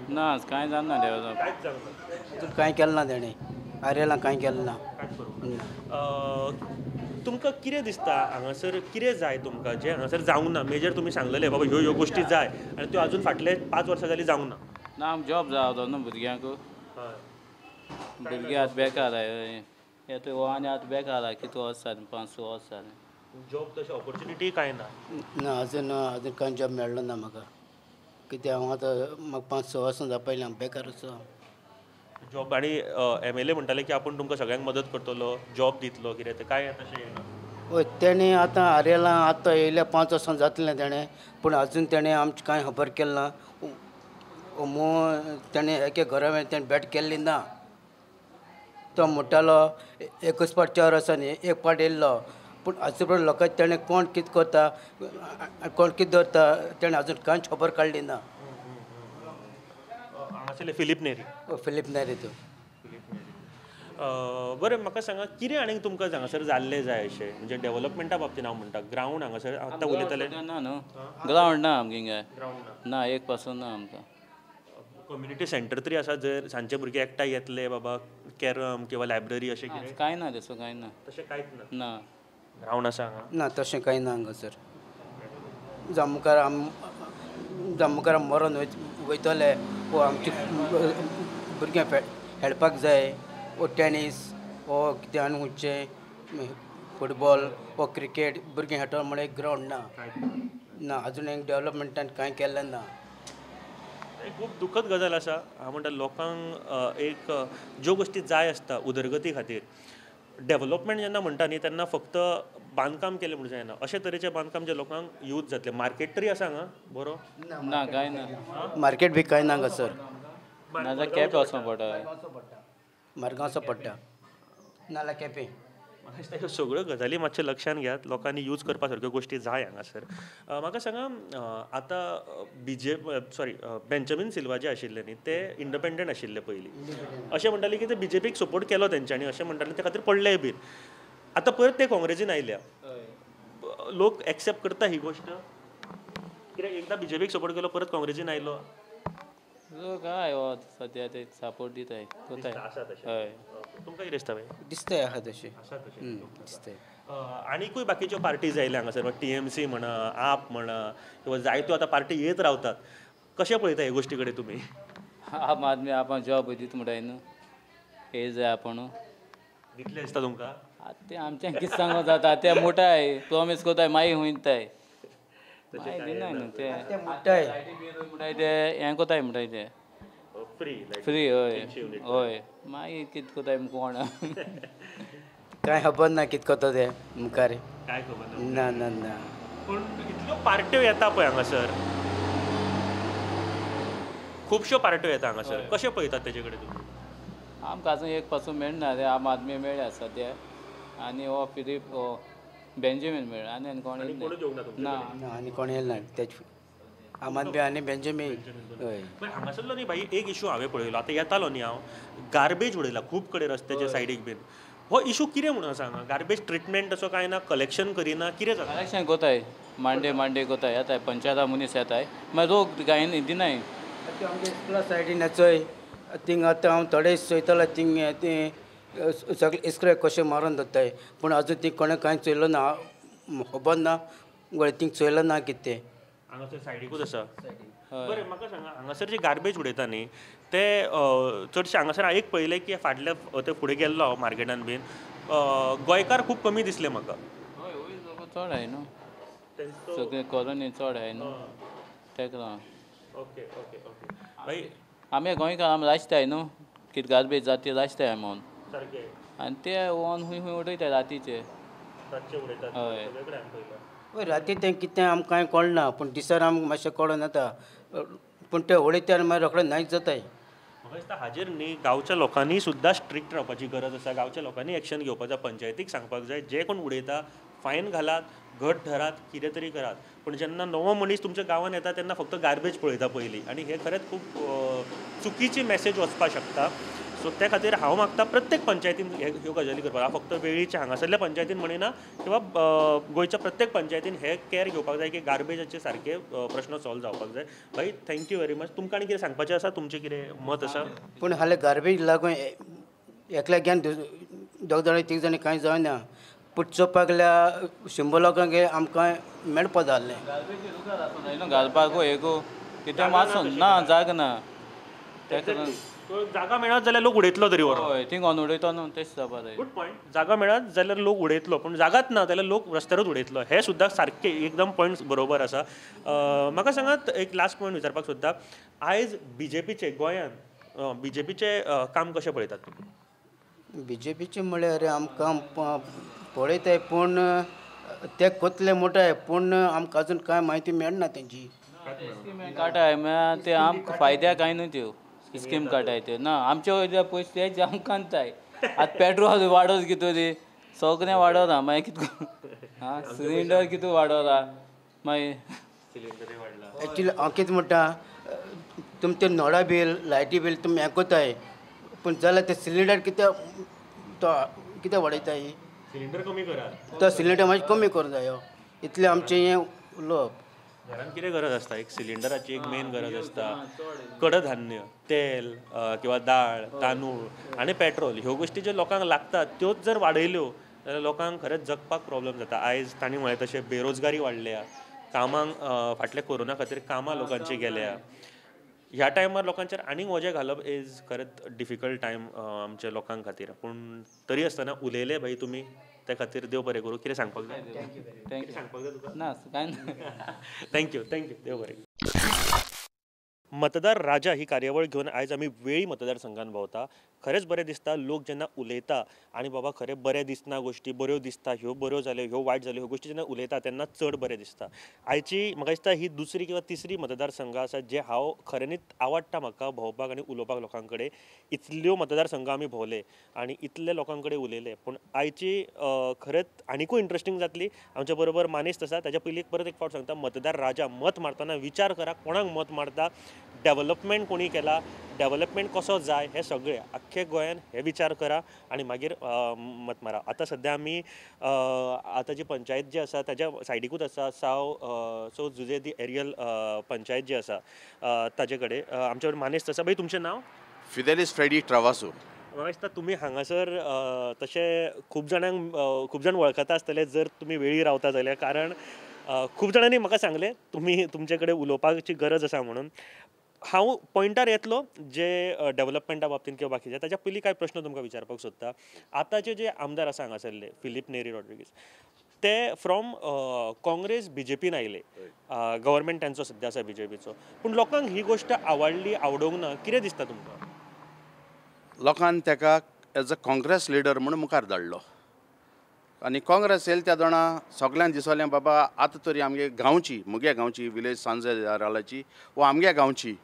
ना, कांय जावना डेव्हलप, कांयच जावना, अजून कांय केलें ना तेणी, आर्यला कांय केलें ना. कांयच करूंक ना. तुमकां कितें दिसता हांगासर कितें जाय तुमकां जें हांगासर जावंक ना? मेजर तुमी सांगलेले बाबा ह्यो ह्यो गोश्टी जाय आनी त्यो अजून फाटले 5 वर्सां जालीं जावंक ना. ना आमकां जॉब जाय न्हू भुरग्यांक, भुरगे आतां बेकार आहाय, हो आनी आतां बेकार आहा, कितू वर्स जालें, 5-6 वर्स जालें. जॉब तशें ऑपॉर्चुनिटी कांय ना? ना अजून अजून कांय जॉब मेळ्ळो ना म्हाका, कित्याक हांव आतां म्हाका 5-6 वर्सां जावपा पयलीं हांव बेकार आसा. जॉब आनी MLA म्हणटाले की आपूण तुमकां सगळ्यांक मदत करतलो, जॉब दितलो, कितें तें कांय तशें येना? हय तेणें आतां आर्यला आतां येयल्या 5 वर्सां जातलें तेणें, पूण अजून तेणें आमचें कांय खबर केलें ना. तेणें एके घरा मेरेन तेणें भेट केल्ली ना. तो म्हणटालो एकच पाट 4 वर्सांनी एक पाट येयल्लो, पूण आजून पर्यंत लोकांक तेणें कोण कितें करता कोण कितें दवरता तेणें अजून कांयच खबर काडली ना. हांगासरले फिलीप नेरी. फिलीप नेरी तो. बरें म्हाका सांगा कितें आनीक तुमकां हांगासर जाल्लें जाय अशें म्हणजे डेव्हलपमेंटा बाबतीन हांव म्हणटा, ग्रावंड हांगासर आतां उलयताले ना न्हू, ग्रावंड ना आमगे हिंगा, ग्रावंड ना एक पासून ना आमकां. कम्युनिटी सेंटर तरी आसा जर सांजचे भुरगे एकठांय येतले बाबा कॅरम किंवा लायब्ररी अशें कितें? कांय ना तसो, कांय ना तशें कांयच ना. ना ग्रावंड आसा हांगा? ना तशें कांय ना हांगासर. जावं मुखार आम जावं मुखार मरोन वयतले वो आमचे भुरग्यां खेळपाक जाय, वो टेनीस वो कितें आनी खंयचें फुटबॉल वो क्रिकेट भुरगीं खेळटलो म्हळ्यार एक ग्रावंड ना ना अजून एक डेव्हलपमेंटान कांय केल्लें ना. खूब दुखद गजाल आसा. हांव म्हणटा लोकांक एक ज्यो गोश्टी जाय आसता उदरगती खातीर, डेव्हलपमेंट जेन्ना म्हणटा न्ही तेन्ना फक्त बांदकाम केलें म्हूण जायना, अशे तरेचें बांदकाम जे लोकांक यूज जातलें. मार्केट तरी आसा हांगा बरो? ना कांय ना, मार्केट बी कांय ना हांगासर. नाजाल्यार केपें वचोंक पडटा, मडगांवचो पडटा नाल्यार केपें. म्हाका दिसता ह्यो सगळ्यो गजाली मातशें लक्षान घेयात, लोकांनी यूज करपा सारक्यो गोश्टी जाय हांगासर. म्हाका सांगा आतां बेंजामीन सिल्वा जे आशिल्ले न्ही ते इंडिपेंडंट आशिल्ले पयलीं, अशें म्हणटाले की ते बीजेपीक सपोर्ट केलो तेंच्यांनी, अशें म्हणटाले, ते खातीर पडलेय बीन. आतां परत ते काँग्रेसीन आयल्या, लोक एक्सेप्ट करता ही गोष्ट? कित्याक एकदां बीजेपीक सपोर्ट केलो परत काँग्रेसीन आयलो. लोक हाय सद्या ते सपोर्ट दिताय कोताय. आसा तशें. हय. तुमकां कितें दिसता भाई? दिसताय आहा तशें. आसा तशें दिसताय. आनीकूय बाकीच्यो पार्टीज आयल्या हांगासर, टीएमसी म्हणा, आप म्हणा, किंवा जायत्यो आतां पार्टी येत रावतात. कशें पळयता हे गोश्टी कडेन तुमी? आम आदमी आपण जॉब दिता म्हणटाय न्हू, हे जाय आपण दितले दिसता तुमकां? आतां तें आमचें कितें सांगूं जाता, ते मोटाय प्रोमीस कोताय मागीर हुंयताय, मागीर दिनाय न्हू ते. मोटाय म्हणटाय ते हें कोताय म्हणटाय ते फ्री फ्री. हय हय, मागीर कितें कोताय कोण कांय खबर ना कितें कोता ते मुखार, काय खबर ना. ना ना, पूण इतल्यो पार्ट्यो येता पळय हांगासर, खुबश्यो पार्ट्यो येता हांगासर, कशें पळयतात तेजे कडेन तुमी? आमकां आजून एक पासून मेळना रे, आम आदमी मेळ्ळ्या सद्या, आनी हो फिलीप हो बेंजामीन मेळ्ळा, आनी कोण ना. आनी कोण येयला ना तेच आम आदमी आनी बेंजामीन. हय, हांगासरलो न्ही भाई एक इशू हांवें पळयलो, आतां येतालो न्ही हांव, गार्बेज उडयला खूब कडेन रस्त्याच्या सायडीक बीन. हो इशू कितें म्हणून आसा हांगा? गार्बेज ट्रिटमेंट असो कांय ना, कलेक्शन करिना, कितें जाता? कलेक्शन कोताय, मांडे मांडे कोताय, येताय पंचायता मनीस येताय, मागीर रोग कांय दिनाय. आमच्या इस्कुला सायडीन चोय थिंग आतां हांव थोडे चोयतालो थिंग तें सगळे इस्कुलाक कशें मारून दवरताय, पूण आजून ती कोणें कांय चोयलो ना, खबर ना गोळे थिंग चोयलो ना कितें तें. हांगासर सायडीकूच आसा. बरें म्हाका सांगा, हांगासर जे गार्बेज उडयता न्ही ते चडशे हांगासर हांवें एक पळयलें की फाटल्या ते फुडें गेल्लो हांव मार्केटान बीन, गोंयकार खूब कमी दिसले म्हाका. हय, वयर लोक चड आहाय न्हू, सगळे कॉलनी चड आहाय न्हू तेका लागून. ओके ओके ओके भाई, आमी गोंयकार आमी लाजताय न्हू, कितें गार्बेज जाता ती लाजताय आमी म्हणून. सारकें. आनी ते ऑन खूंय खूंय उडयताय रातीचे. रातचे उडयतात. हय. सगळे कडेन आमी पळयता. हय, राती तें कितें आमकां कांय कळना, पूण दिसार आमकां मातशें कळोन येता, पूण ते उडयता आनी मागीर रोखडे नायच जाताय. म्हाका दिसता हाजेर न्ही गांवच्या लोकांनी सुद्दां स्ट्रिक्ट रावपाची गरज आसा, गांवच्या लोकांनी एक्शन घेवपाक जाय, पंचायतीक सांगपाक जाय जे कोण उडयता फायन घालात, घट धरात, कितें तरी करात. पूण जेन्ना नवो मनीस तुमच्या गांवांत येता तेन्ना फक्त गार्बेज पळयता पयलीं, आनी हें खरेंच खूब चुकीची मॅसेज वचपाक शकता. सो त्या खातीर हांव मागता प्रत्येक पंचायतीन ह्यो गजाली करपाक. हांव फक्त वेळीच्या हांगासरल्या पंचायतीन म्हणिना, किंवा गोंयच्या प्रत्येक पंचायतीन हे कॅर घेवपाक जाय की गार्बेजाचे सारके प्रश्न सॉल्व जावपाक जाय. भाई thank you very much. तुमकां आनी कितें सांगपाचें आसा? तुमचें कितें मत आसा? पूण हाल्यार गार्बेज लागून एकल्या घेवन दोग जाणां तीग जाणां कांय जायना, पूण चोवपाक गेल्यार 100 लोकांक आमकां मेळपा जाल्लें. गार्बेज घालपाक हेको कितें मातसो ना जाग ना, जागा मेळत जाल्यार लोक उडयतलो तरी. हय, थिंग ऑन उडयतो न्हू तेच जावपा जाय. Good point. जागा मेळत जाल्यार लोक उडयतलो, पूण जागाच ना जाल्यार लोक रस्त्यारूच उडयतलो. हें सुद्दां सारकें एकदम पॉयंट बरोबर आसा. म्हाका सांगात, एक लास्ट पॉयंट विचारपाक सोदता, आयज बीजेपीचें गोंयांत बीजेपीचें काम कशें पळयतात तुमी? बीजेपीचें म्हळ्यार आमकां पळयताय, पूण ते कोतले मोठाय, पूण आमकां आजून कांय म्हायती मेळना तेंची. काटाय म्हळ्यार ते आमकां फायद्याक कांय न्हू त्यो स्कीम काटाय त्यो ना, आमचे पयशे तेच आमकां अंताय. आतां पेट्रोल वाडोवन कितू ती सगळें वाडोवना, मागीर कितको आं सिलिंडर कितू वाडोवला, मागीर एक्चुली हांव कितें म्हणटा, तुमचें नळा बील लायटी बील तुमी हें कोताय, पूण जाल्यार ते सिलिंडर कितें तो कितें वाडयताय? सिलिंडर कमी करात, तो सिलिंडर मातशें कमी करूंक जायो, इतलें आमचें हें उलोवप. घरान कितें गरज आसता? एक सिलिंडराची एक मेन गरज आसता, कडधान्य, तेल किंवा दाळ, तांदूळ आनी पेट्रोल ह्यो गोश्टी ज्यो लोकांक लागतात त्योच जर वाडयल्यो जाल्यार लोकांक खरेंच जगपाक प्रॉब्लम जाता. आयज तांणी म्हळें तशें बेरोजगारी वाडल्या, कामांक फाटल्या कोरोना खातीर कामां लोकांची गेल्या. ह्या टायमार लोकांचेर आनीक वजें घालप is खरेंच डिफिकल्ट टायम आमच्या लोकांक खातीर. पूण तरी आसतना उलयले भाई तुमी, त्या खातीर देव बरें करूं. कितें सांगपाक जाय? Thank you. सांगपाक जाय तुका? ना, कांय ना. Thank you, thank you, देव बरें. मतदार राजा ही कार्यावळ घेवन आयज आमी वेळी मतदारसंघान भोंवता. खरेंच बरें दिसता लोक जेन्ना उलयता आनी बाबा खरें बरें दिसना, गोश्टी बऱ्यो दिसता, ह्यो बऱ्यो जाल्यो, ह्यो वायट जाल्यो, ह्यो गोश्टी जेन्ना उलयता तेन्ना चड बरें दिसता. आयची म्हाका दिसता ही दुसरी किंवा तिसरी मतदारसंघ आसा जे हांव खऱ्यांनीच आवडटा म्हाका भोंवपाक आनी उलोवपाक लोकां कडेन. इतल्यो मतदारसंघ आमी भोंवले आनी इतले लोकां कडेन उलयले, पूण आयची खरेंच आनिकूय इंट्रस्टींग जातली. आमच्या बरोबर मानेस्त आसा, ताच्या पयलीं परत एक फावट सांगता, मतदार राजा मत मारतना विचार करा कोणाक मत मारता, डेवलपमेंट कोणी केला, डेवलपमेंट कसो जाय हें सगळें आख्खे गोंयान हे विचार करा आनी मागीर मत मारा. आतां सद्या आमी आतां जी पंचायत जी आसा ताज्या सायडीकूच आसा साव सो जुजे दी एरियल पंचायत जी आसा ताजे कडेन आमचे कडेन मानेस्त आसा. बाई तुमचें नांव? फिदेलीस फ्रेडी ट्रावासो. म्हाका दिसता तुमी हांगासर तशें खूब जाणांक खूब जाण वळखता आसतले जर तुमी वेळी रावता जाल्यार, कारण खूब जाणांनी म्हाका सांगलें तुमी तुमचे कडेन उलोवपाची गरज आसा म्हणून. हांव पॉयंटार येतलो जे डेवलपमेंटा बाबतीन किंवा बाकीचे, ताच्या पयलीं कांय प्रश्न तुमकां विचारपाक सोदता. आतांचे जे आमदार आसा हांगासरले फिलीप नेरी रॉड्रिगीस, ते फ्रॉम काँग्रेस बीजेपीन आयले, गव्हर्मेंट तांचो सद्या आसा बीजेपीचो, पूण लोकांक ही गोश्ट आवडली आवडोंक ना, कितें दिसता तुमकां? लोकान ताका एज अ काँग्रेस लिडर म्हूण मुखार धाडलो आनी काँग्रेस येयले त्या दोणा सगल्यांक दिसलें बाबा आतां तरी आमगे गांवची, मुगे गांवची विलेज सांजेरालाची वो आमगे गांवची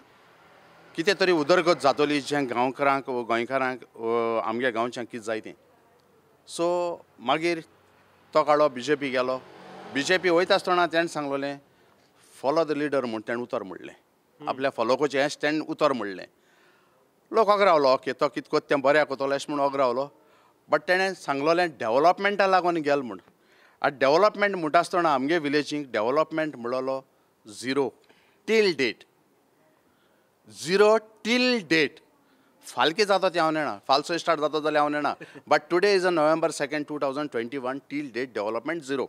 कितें तरी उदरगत जातली जें गांवकारांक वो गोंयकारांक आमगे गांवच्यांक कितें जाय तें. सो मागीर तो काडलो बीजेपी गेलो. बीजेपी वयता आसतना तेणें सांगलेलें फॉलो the leader म्हूण तेणें उतर म्हणलें, आपल्या फॉलो करचें हें तेणें उतर म्हणलें. लोक अगरावलो ओके तो कितें कोत्ता तें बऱ्याक वतलो अशें म्हूण अगरावलो, बट तेणें सांगलोलें डेवलपमेंटा लागून गेल म्हूण. आतां डेवलपमेंट म्हणटा आसतना आमगे विलेजींक डेवलपमेंट म्हणलो zero till date, zero till date. फाल कितें जाता तें हांव नेणा, फालसो स्टार्ट जाता जाल्यार हांव नेणा, but today is a November 2, 2021 till date development zero.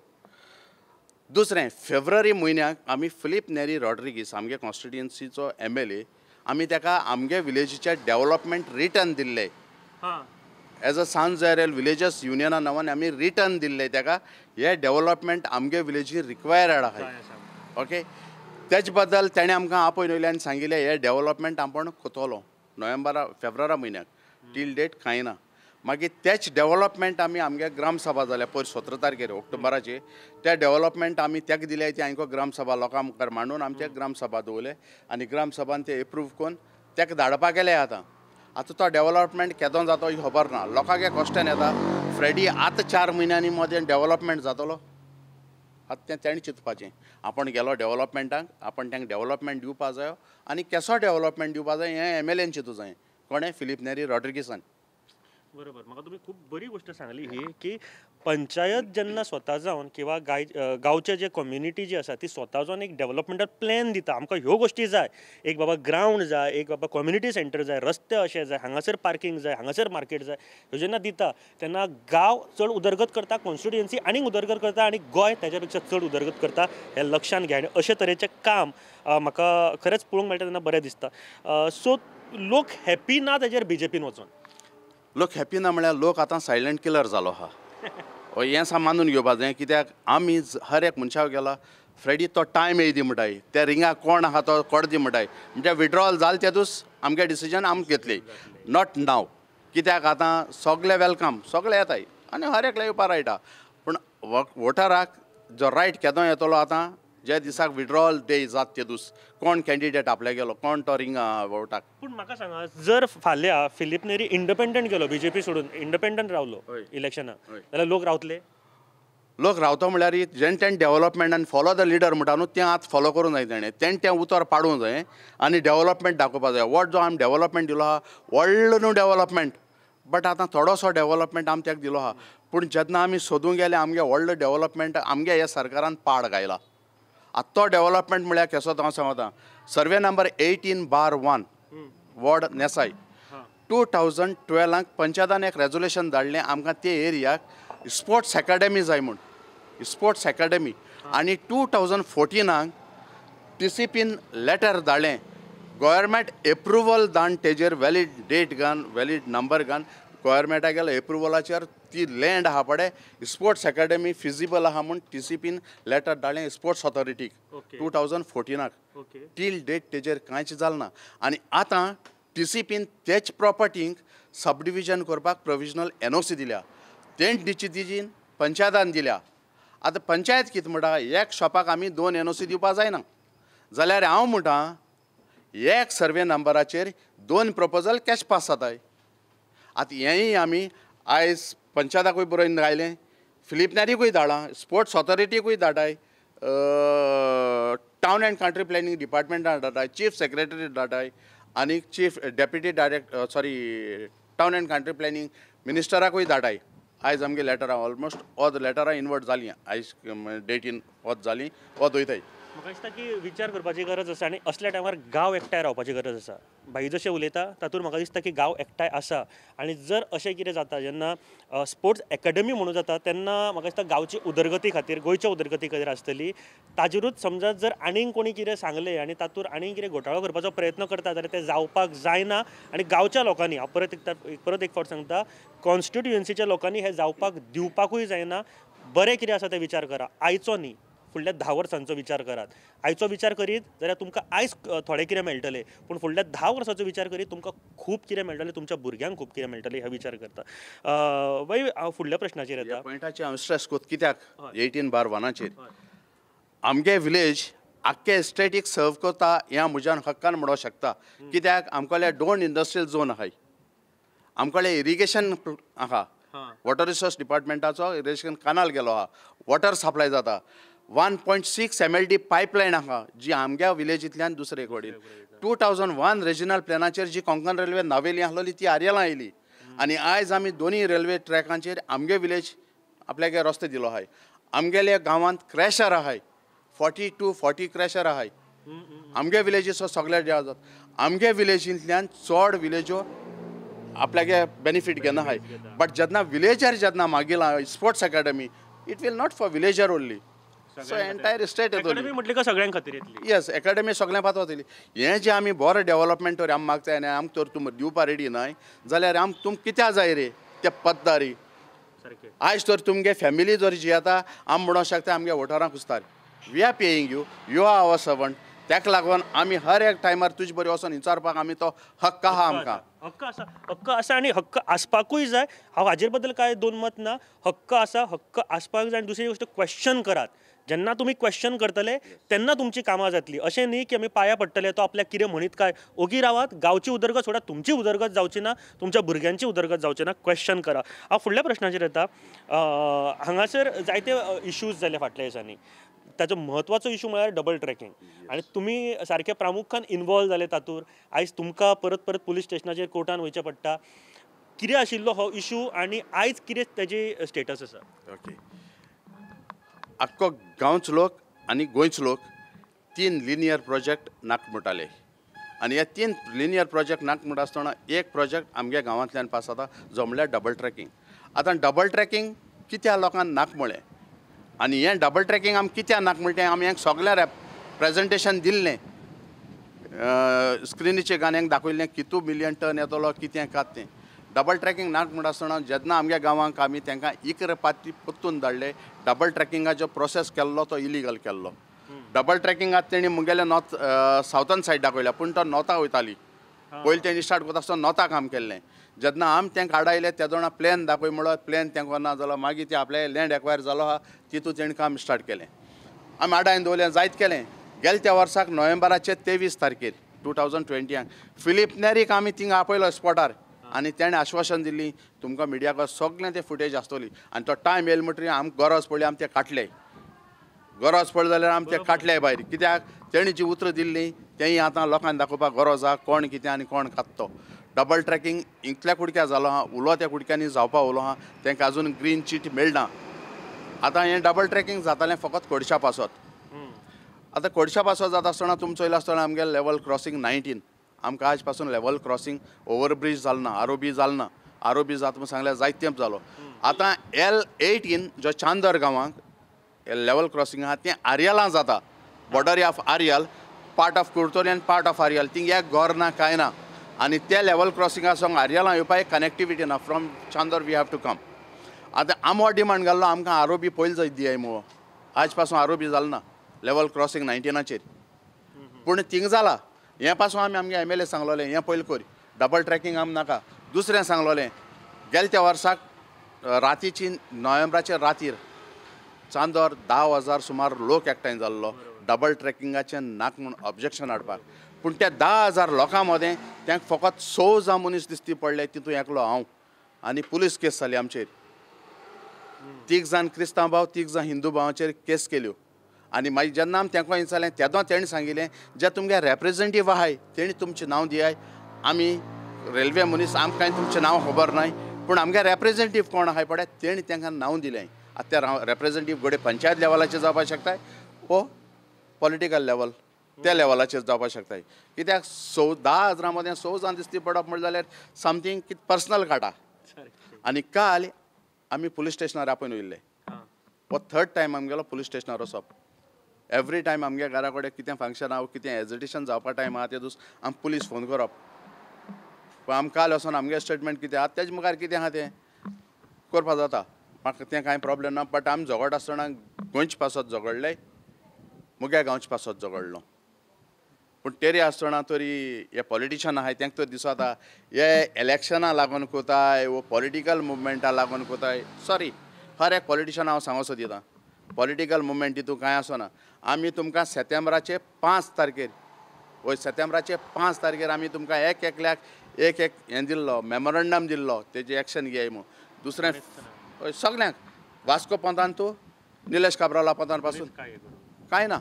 दुसरें फेब्रुवारी म्हयन्याक आमी फिलीप नेरी रॉड्रिगीस आमगे कॉन्स्टिट्युएन्सीचो MLA आमी ताका आमगे विलेजीचे डेवलपमेंट रिटर्न दिल्ले एज अ सांजेरेल विलेजस युनियना नांवान आमी रिटर्न दिल्ले ताका, हे डेवलपमेंट आमगे विलेजी रिक्वायर्ड आहा. ओके, तेज बद्दल तेणें आमकां आपोवन येयलें आनी सांगिल्लें हे डेवलपमेंट आपूण कोतलो नोव्हेंबरा फेब्रुवारा म्हयन्याक, टील डेट कांय ना. मागीर तेच डेवलपमेंट आमी आमगे ग्रामसभा जाल्या पयर 17 तारखेर ऑक्टोबराचेर, त्या डेवलपमेंट आमी तेका दिले ती हांकां ग्रामसभा लोकां मुखार मांडून आमचे ग्रामसभा दवरले आनी ग्रामसभान ते एप्रूव करून तेका धाडपाक गेले. आतां आतां तो डेवलपमेंट केदो जातो ही खबर ना, लोकांक क्वेश्चन येता फ्रेडी आतां 4 म्हयन्यांनी मदें डेवलपमेंट जातलो? आतां तें तेणें चिंतपाचें, आपूण गेलो डेवलपमेंटाक, आपूण तांकां डेवलपमेंट दिवपा जायो आनी केसो डेवलपमेंट दिवपा जाय हें MLAन चिंतूं जाय, कोणें फिलीप नेरी रॉड्रिगीसान. बरोबर, म्हाका तुमी खूब बरी गोश्ट सांगली ही की पंचायत जेन्ना स्वता जावन किंवा गांवचे जे कम्युनिटी जी आसा ती स्वता जावन एक डेवलपमेंटल प्लॅन दिता, आमकां ह्यो गोश्टी जाय, एक बाबा ग्रावंड जाय, एक बाबा कम्युनिटी सेंटर जाय, रस्ते अशे जाय, हांगासर पार्किंग जाय, हांगासर मार्केट जाय, ह्यो जेन्ना दिता तेन्ना गांव चड उदरगत करता, कॉन्स्टिट्युएन्सी आनीक उदरगत करता आनी गोंय ताच्या पेक्षा चड उदरगत करता हें लक्षांत घे. आनी अशे तरेचें काम म्हाका खरेंच पळोवंक मेळटा तेन्ना बरें दिसता. सो लोक हॅपी ना ताजेर बीजेपीन वचोन? लोक हॅपी ना म्हळ्यार लोक आतां सायलंट किलर जालो आहा, हें सा मानून घेवपा जाय. कित्याक आमी हर एक मनशाक गेला फ्रेडी तो टायम येयदी म्हणटाय, त्या रिंगाक कोण आहा तो कोड दी म्हणटाय, म्हणजे विड्रॉल जालें तेदूस आमगे डिसिजन आमी घेतली, not नाव. कित्याक आतां सगळे welcome, सगळे येताय आनी हर एकल्या येवपा रायट आहा, पूण वोटराक जो रायट केदो येतलो आतां ज्या दिसाक विड्रॉल डे जात तेदूस कोण कॅन्डिडेट आपल्या गेलो, कोण तो रिंगा वोटाक. पूण म्हाका सांगा, जर फाल्यां फिलीप नेरी इंडिपेंडंट गेलो, बीजेपी सोडून इंडिपेंडंट रावलो इलेक्शनाक, जाल्यार लोक रावतले? लोक रावतो म्हळ्यार जेन्ना तेणें डेवलपमेंट आनी फॉलो the leader म्हणटा न्हू तें आतां फॉलो करूंक जाय तेणें, तेणें तें उतर पाडूंक जाय आनी डेवलपमेंट दाखोवपा जाय. वट जो आमी डेवलपमेंट दिलो आहा व्हडलो न्हू डेवलपमेंट, बट आतां थोडोसो डेवलपमेंट आमी तेका दिलो आहा, पूण जेन्ना आमी सोदूंक गेले आमगे व्हडलो डेवलपमेंट आमगे ह्या सरकारान पाड घायला. आतां तो डेवलपमेंट म्हळ्यार केसो तो हांव सांगता, सर्वे नंबर 18/1 वॉर्ड नेसाय 2012 पंचायतान एक रेजोल्युशन धाडलें आमकां ते एरियाक स्पोर्ट्स एकाडेमी जाय म्हूण, स्पोर्ट्स एकाडेमी. आनी 2014 TCPन लेटर धाडलें गव्हर्मेंट एप्रुवल दान तेजेर वॅलीड डेट घान वॅलीड नंबर घान गव्हर्मेंटा गेलो एप्रुवलाचेर ती लँड आहा पळय स्पोर्ट्स एकाडेमी फिजिबल आहा म्हूण TCPन लेटर धाडलें स्पोर्ट्स ऑथॉरिटीक 2014. टील डेट तेजेर कांयच जालें ना. आनी आतां TCPन तेच प्रॉपर्टींक सब डिविजन करपाक प्रोविजनल NOC दिल्या, तेंच डिसिजन पंचायतान दिल्या. आतां पंचायत कितें म्हणटा, एक शॉपाक आमी 2 NOC दिवपा जायना, जाल्यार हांव म्हणटा एक सर्वे नंबराचेर 2 प्रपोजल कॅश पास जाताय. आतां हेंय आमी आयज पंचायताकूय बरोवन घायलें, फिलीप नेरीकूय धाडलां, स्पोर्ट्स ऑथॉरिटीकूय धाडाय, टावन एंड कंट्री प्लॅनिंग डिपार्टमेंटान धाडाय, चीफ सेक्रेटरी धाडाय, आनी chief deputy director sorry town and country planning मिनिस्टराकूय धाडाय. आयज आमगे लेटरां ऑलमोस्ट अर्द लेटरां इन्वर्ट जालीं, आयज डेटीन अर्द जालीं, अर्द वयताय. म्हाका दिसता की विचार करपाची गरज आसा आनी असल्या टायमार गांव एकठांय रावपाची गरज आसा. भाई जशें उलयता तातूंत म्हाका दिसता की गांव एकठांय आसा आनी जर अशें कितें जाता जेन्ना स्पोर्ट्स एकाडमी म्हणून जाता तेन्ना म्हाका दिसता गांवची उदरगती खातीर, गोंयच्या उदरगती खातीर आसतली. ताजेरूच समजा जर आनीक कोणी कितें सांगलें आनी तातूंत आनीक कितें घोटाळो करपाचो प्रयत्न करता जाल्यार तें जावपाक जायना. आनी गांवच्या लोकांनी, हांव परत एक फावट सांगता, कॉन्स्टिट्युएन्सीच्या लोकांनी हें जावपाक दिवपाकूय जायना. बरें कितें आसा तें विचार करा, आयचो न्ही, फुडल्या 10 वर्सांचो विचार करात. आयचो विचार करीत जाल्यार तुमकां आयज थोडें कितें मेळटलें, पूण फुडल्या 10 वर्सांचो विचार करीत तुमकां खूब कितें मेळटलें, तुमच्या भुरग्यांक खूब कितें मेळटलें हे विचार करता. बाई हांव फुडल्या प्रश्नाचेर येता. पॉयंटाचेर हांव स्ट्रेस कोत कित्याक 18/1 आमगे विलेज आख्खे स्टेटीक सर्व करता हें म्हज्यान हक्कान म्हणूंक शकता. कित्याक आमकां 2 इंडस्ट्रियल झोन आहाय, आमकां इरिगेशन आहा, वॉटर रिसोर्स डिपार्टमेंटाचो इरिगेशन कानाल गेलो आहा, वॉटर सप्लाय जाता, 1.6 MLD pipeline आहा जी आमच्या विलेजींतल्यान दुसरे कडेन. 2001 रिजनल प्लॅनाचेर जी कोंकण रेल्वे नावेली आसलेली ती आर्यला आयली आनी आयज आमी दोनूय रेल्वे ट्रॅकांचेर आमगे विलेज आपल्यागे रस्ते दिलो आहाय. आमगेल्या गांवांत क्रॅशर आहाय, 40 to 40 crusher आहाय आमगे विलेजीचो सगळे जाता. आमगे विलेजींतल्यान चड विलेजो आपल्यागे बेनिफीट घेना आहाय. बट जेन्ना विलेजर जेन्ना मागिलां sports academy, it will not for villager only, so entire state येतली. एकाडमी म्हटली काय सगळ्यां खातीर येतली. येस, एकाडमी सगळ्यां पात्र वतली. हें जें आमी बरें डेवलपमेंट तर आमी मागताय आनी आमकां तर तुमी दिवपा रेडी न्हय जाल्यार आमकां तुमकां कित्याक जाय रे ते पद्दारी. आयज तर तुमगे फॅमिली जर जियेता आमी म्हणूंक शकता आमगे वोटरांक कुस्तार, we are paying you, you are our servant. ताका लागून आमी हर एक टायमार तुजे बरी वचोन विचारपाक आमी तो हक्क आहा आमकां. हक्क आसा, हक्क आसा आनी हक्क आसपाकूय जाय. हांव हाजेर बद्दल कांय दोन मत ना, हक्क आसा, हक्क आसपाक जाय. आनी दुसरी गोश्ट, क्वेश्चन करात. जेन्ना तुमी क्वेश्चन करतले तेन्ना तुमची कामां जातली. अशें न्ही की आमी पांया पडटले तो आपल्याक कितें म्हणीत काय, ओगी रावात. गांवची उदरगत सोडा, तुमची उदरगत जावची ना, तुमच्या भुरग्यांची उदरगत जावची ना. क्वेश्चन करा. हांव फुडल्या प्रश्नाचेर येता. हांगासर जायते इश्यूज जाले फाटल्या दिसांनी, ताचो म्हत्वाचो इशू म्हळ्यार डबल ट्रॅकिंग. आनी तुमी सारके प्रामुख्यान इनवॉल्व जाले तातूंत. आयज तुमकां परत परत पुलीस स्टेशनाचेर कोर्टान वयचें पडटा. कितें आशिल्लो हो इशू आनी आयज कितें ताजी स्टेटस आसा? ओके, आख्खो गांवचो लोक आनी गोंयचो लोक 3 लिनियर प्रोजेक्ट नाक म्हणटाले आनी ह्या 3 लिनियर प्रोजेक्ट नाक म्हणटा आसतना एक प्रोजेक्ट आमगे गांवांतल्यान पास जाता जो म्हणल्यार डबल ट्रॅकिंग. आतां डबल ट्रॅकिंग कित्या लोकांक नाक म्हळें आनी हें डबल ट्रॅकिंग आमी कित्याक नाक म्हणटा, आमी हें सगळ्यांक प्रेजेंटेशन दिल्लें, स्क्रिनीचे गाण्यांक दाखयल्लें कितू मिलियन टन येतलो कितें कात तें. डबल ट्रॅकिंग नाक म्हणटा आसतना जेन्ना आमच्या गांवांक आमी तांकां 11 पाती परतून धाडले, डबल ट्रॅकिंगाचो प्रोसेस केल्लो तो इलिगल केल्लो. डबल ट्रॅकिंगात तेणी मुगेले नॉर्थ सावथर्न सायड दाखयल्या, पूण तो नॉर्था वयताली. पयलीं तेणी स्टार्ट करता आसतना नॉर्था काम केल्लें. जेन्ना आमी तांकां आडायले तेदोणा प्लॅन दाखय म्हणलो, प्लॅन तांकां ना जालो, मागीर ते आपले लँड एक्वायर जालो आहा तितूंत तेणी काम स्टार्ट केलें. आमी आडायन दवरलें, जायत केलें. गेले त्या वर्साक नोव्हेंबराचे 23 तारखेर 2020 फिलीप नेरीक आमी थिंगा आपयलो स्पॉटार आनी तेणें आश्वासन दिल्ली तुमकां मिडियाक सगळें ते फुटेज आसतली. आनी तो टायम येयलो म्हणटकीर आमकां गरज पडली आमी ते काडले. गरज पडली जाल्यार आमी ते काडले भायर, कित्याक तेणी जी उतरां दिल्लीं तेंय आतां लोकांक दाखोवपाक गरज आहा कोण कितें आनी कोण खात तो. डबल ट्रॅकिंग इतल्या कुडक्या जालो आहा, उलो त्या कुडक्यांनी जावपा उलो आहा, तांकां आजून ग्रीन चीट मेळना. आतां हें डबल ट्रॅकिंग जातालें फकत कोडशा पासत. आतां कोडशा पासत जाता आसतना तुमी चोयला आसतना आमगे लेवल क्रॉसिंग 19, आमकां आज पासून लेवल क्रॉसिंग ओवरब्रीज जालो ना, आर ओ बी जालो ना, आर ओ बी जाता म्हूण सांगल्यार जायत तेंप जालो. आतां L18 जो चांदर गांवांक लेवल क्रॉसिंग आहा तें आर्यलां जाता, border of Aryal, part of Curtorim आनी पार्ट ऑफ आर्यल. थिंग एक घर ना कांय ना आनी ते लेवल क्रॉसिंगा सावन आर्यलां येवपाक एक कनेक्टिविटी ना, from Chandor we have to come. आतां आमो डिमांड घाल्लो आमकां आर ओ बी पयलीं जाय दियाय मुगो, आज पासून आर ओ बी जालो ना लेवल क्रॉसिंग 19चेर, पूण थिंग जाला. हें पासून आमी आमगे एम एल ए सांगलोलें हें पयलीं कर, डबल ट्रॅकिंग आम नाका. दुसरें सांगलोलें गेले त्या वर्साक रातीची नोव्हेंबराचे रातीर चांदोर 10,000 सुमार लोक एकठांय जाल्लो डबल ट्रॅकिंगाचें नाक म्हूण ऑब्जेक्शन हाडपाक. पूण त्या 10,000 लोकां मदें तांकां फकत 6 जाण मनीस दिसती पडले, तितूंत एकलो हांव आनी पुलीस केस जाली आमचेर. 3 जाण क्रिस्तांव भाव, 3 जाण हिंदू भावांचेर केस केल्यो आनी मागीर जेन्ना आमी तेंको विचारलें तेदो तेणें सांगिल्लें जे तुमगे रेप्रेजेंटेटीव आहाय तेणी तुमचें नांव दियाय, आमी रेल्वे मनीस आमकां कांय तुमचें नांव खबर नाय, पूण आमगे रेप्रेजेंटेटीव कोण आहाय पळय तेणी तांकां नांव दिलें. आतां ते रेप्रेजेंटेटीव घडये पंचायत लेवलाचेर जावपाक शकताय वो पॉलिटिकल लेवल त्या लेवलाचेर जावपाक शकताय. कित्याक 10 हजारां मदें 6 जाण दिसती पडप म्हणलें जाल्यार समथींग कितें पर्सनल काडटा. आनी काल आमी पुलीस स्टेशनार आपोवन वयल्ले, हो थर्ड टायम आमगेलो पुलीस स्टेशनार वचप. एवरी टायम आमगे घरा कडेन कितें फंक्शन आहा कितें एजिटेशन जावपा टायम आहा ते दीस आम पुलीस फोन करप. पूण आम काल वचोन आमगे स्टेटमेंट कितें आहा तेजे मुखार कितें आहा तें करपा जाता, म्हाका तें कांय प्रॉब्लेम ना. बट आमी झगडटा आसतना गोंयचे पासत झगडले, मुगे गांवचे पासत झगडलो. पूण तेरी आसतना तरी हे पॉलिटिशन आहाय तेंका तर दिसता हे इलेक्शना लागून कोताय वो पॉलिटिकल मुवमेंटा लागून कोताय. सॉरी, हर एक पॉलिटिशन हांव सांगो सोदिता पॉलिटिकल मुवमेंट तितून कांय आसना. आमी तुमकां सप्टेंबराचे 5 तारखेर वय सप्टेंबराचे 5 तारखेर आमी तुमकां एक एकल्याक एक एक हें दिल्लो मेमोरंडम दिल्लो तेजे एक्शन घेय म्हूण. दुसरें सगल्यांक वास्को पंतान तूं निलेश काब्राला पंतान पासून कांय ना.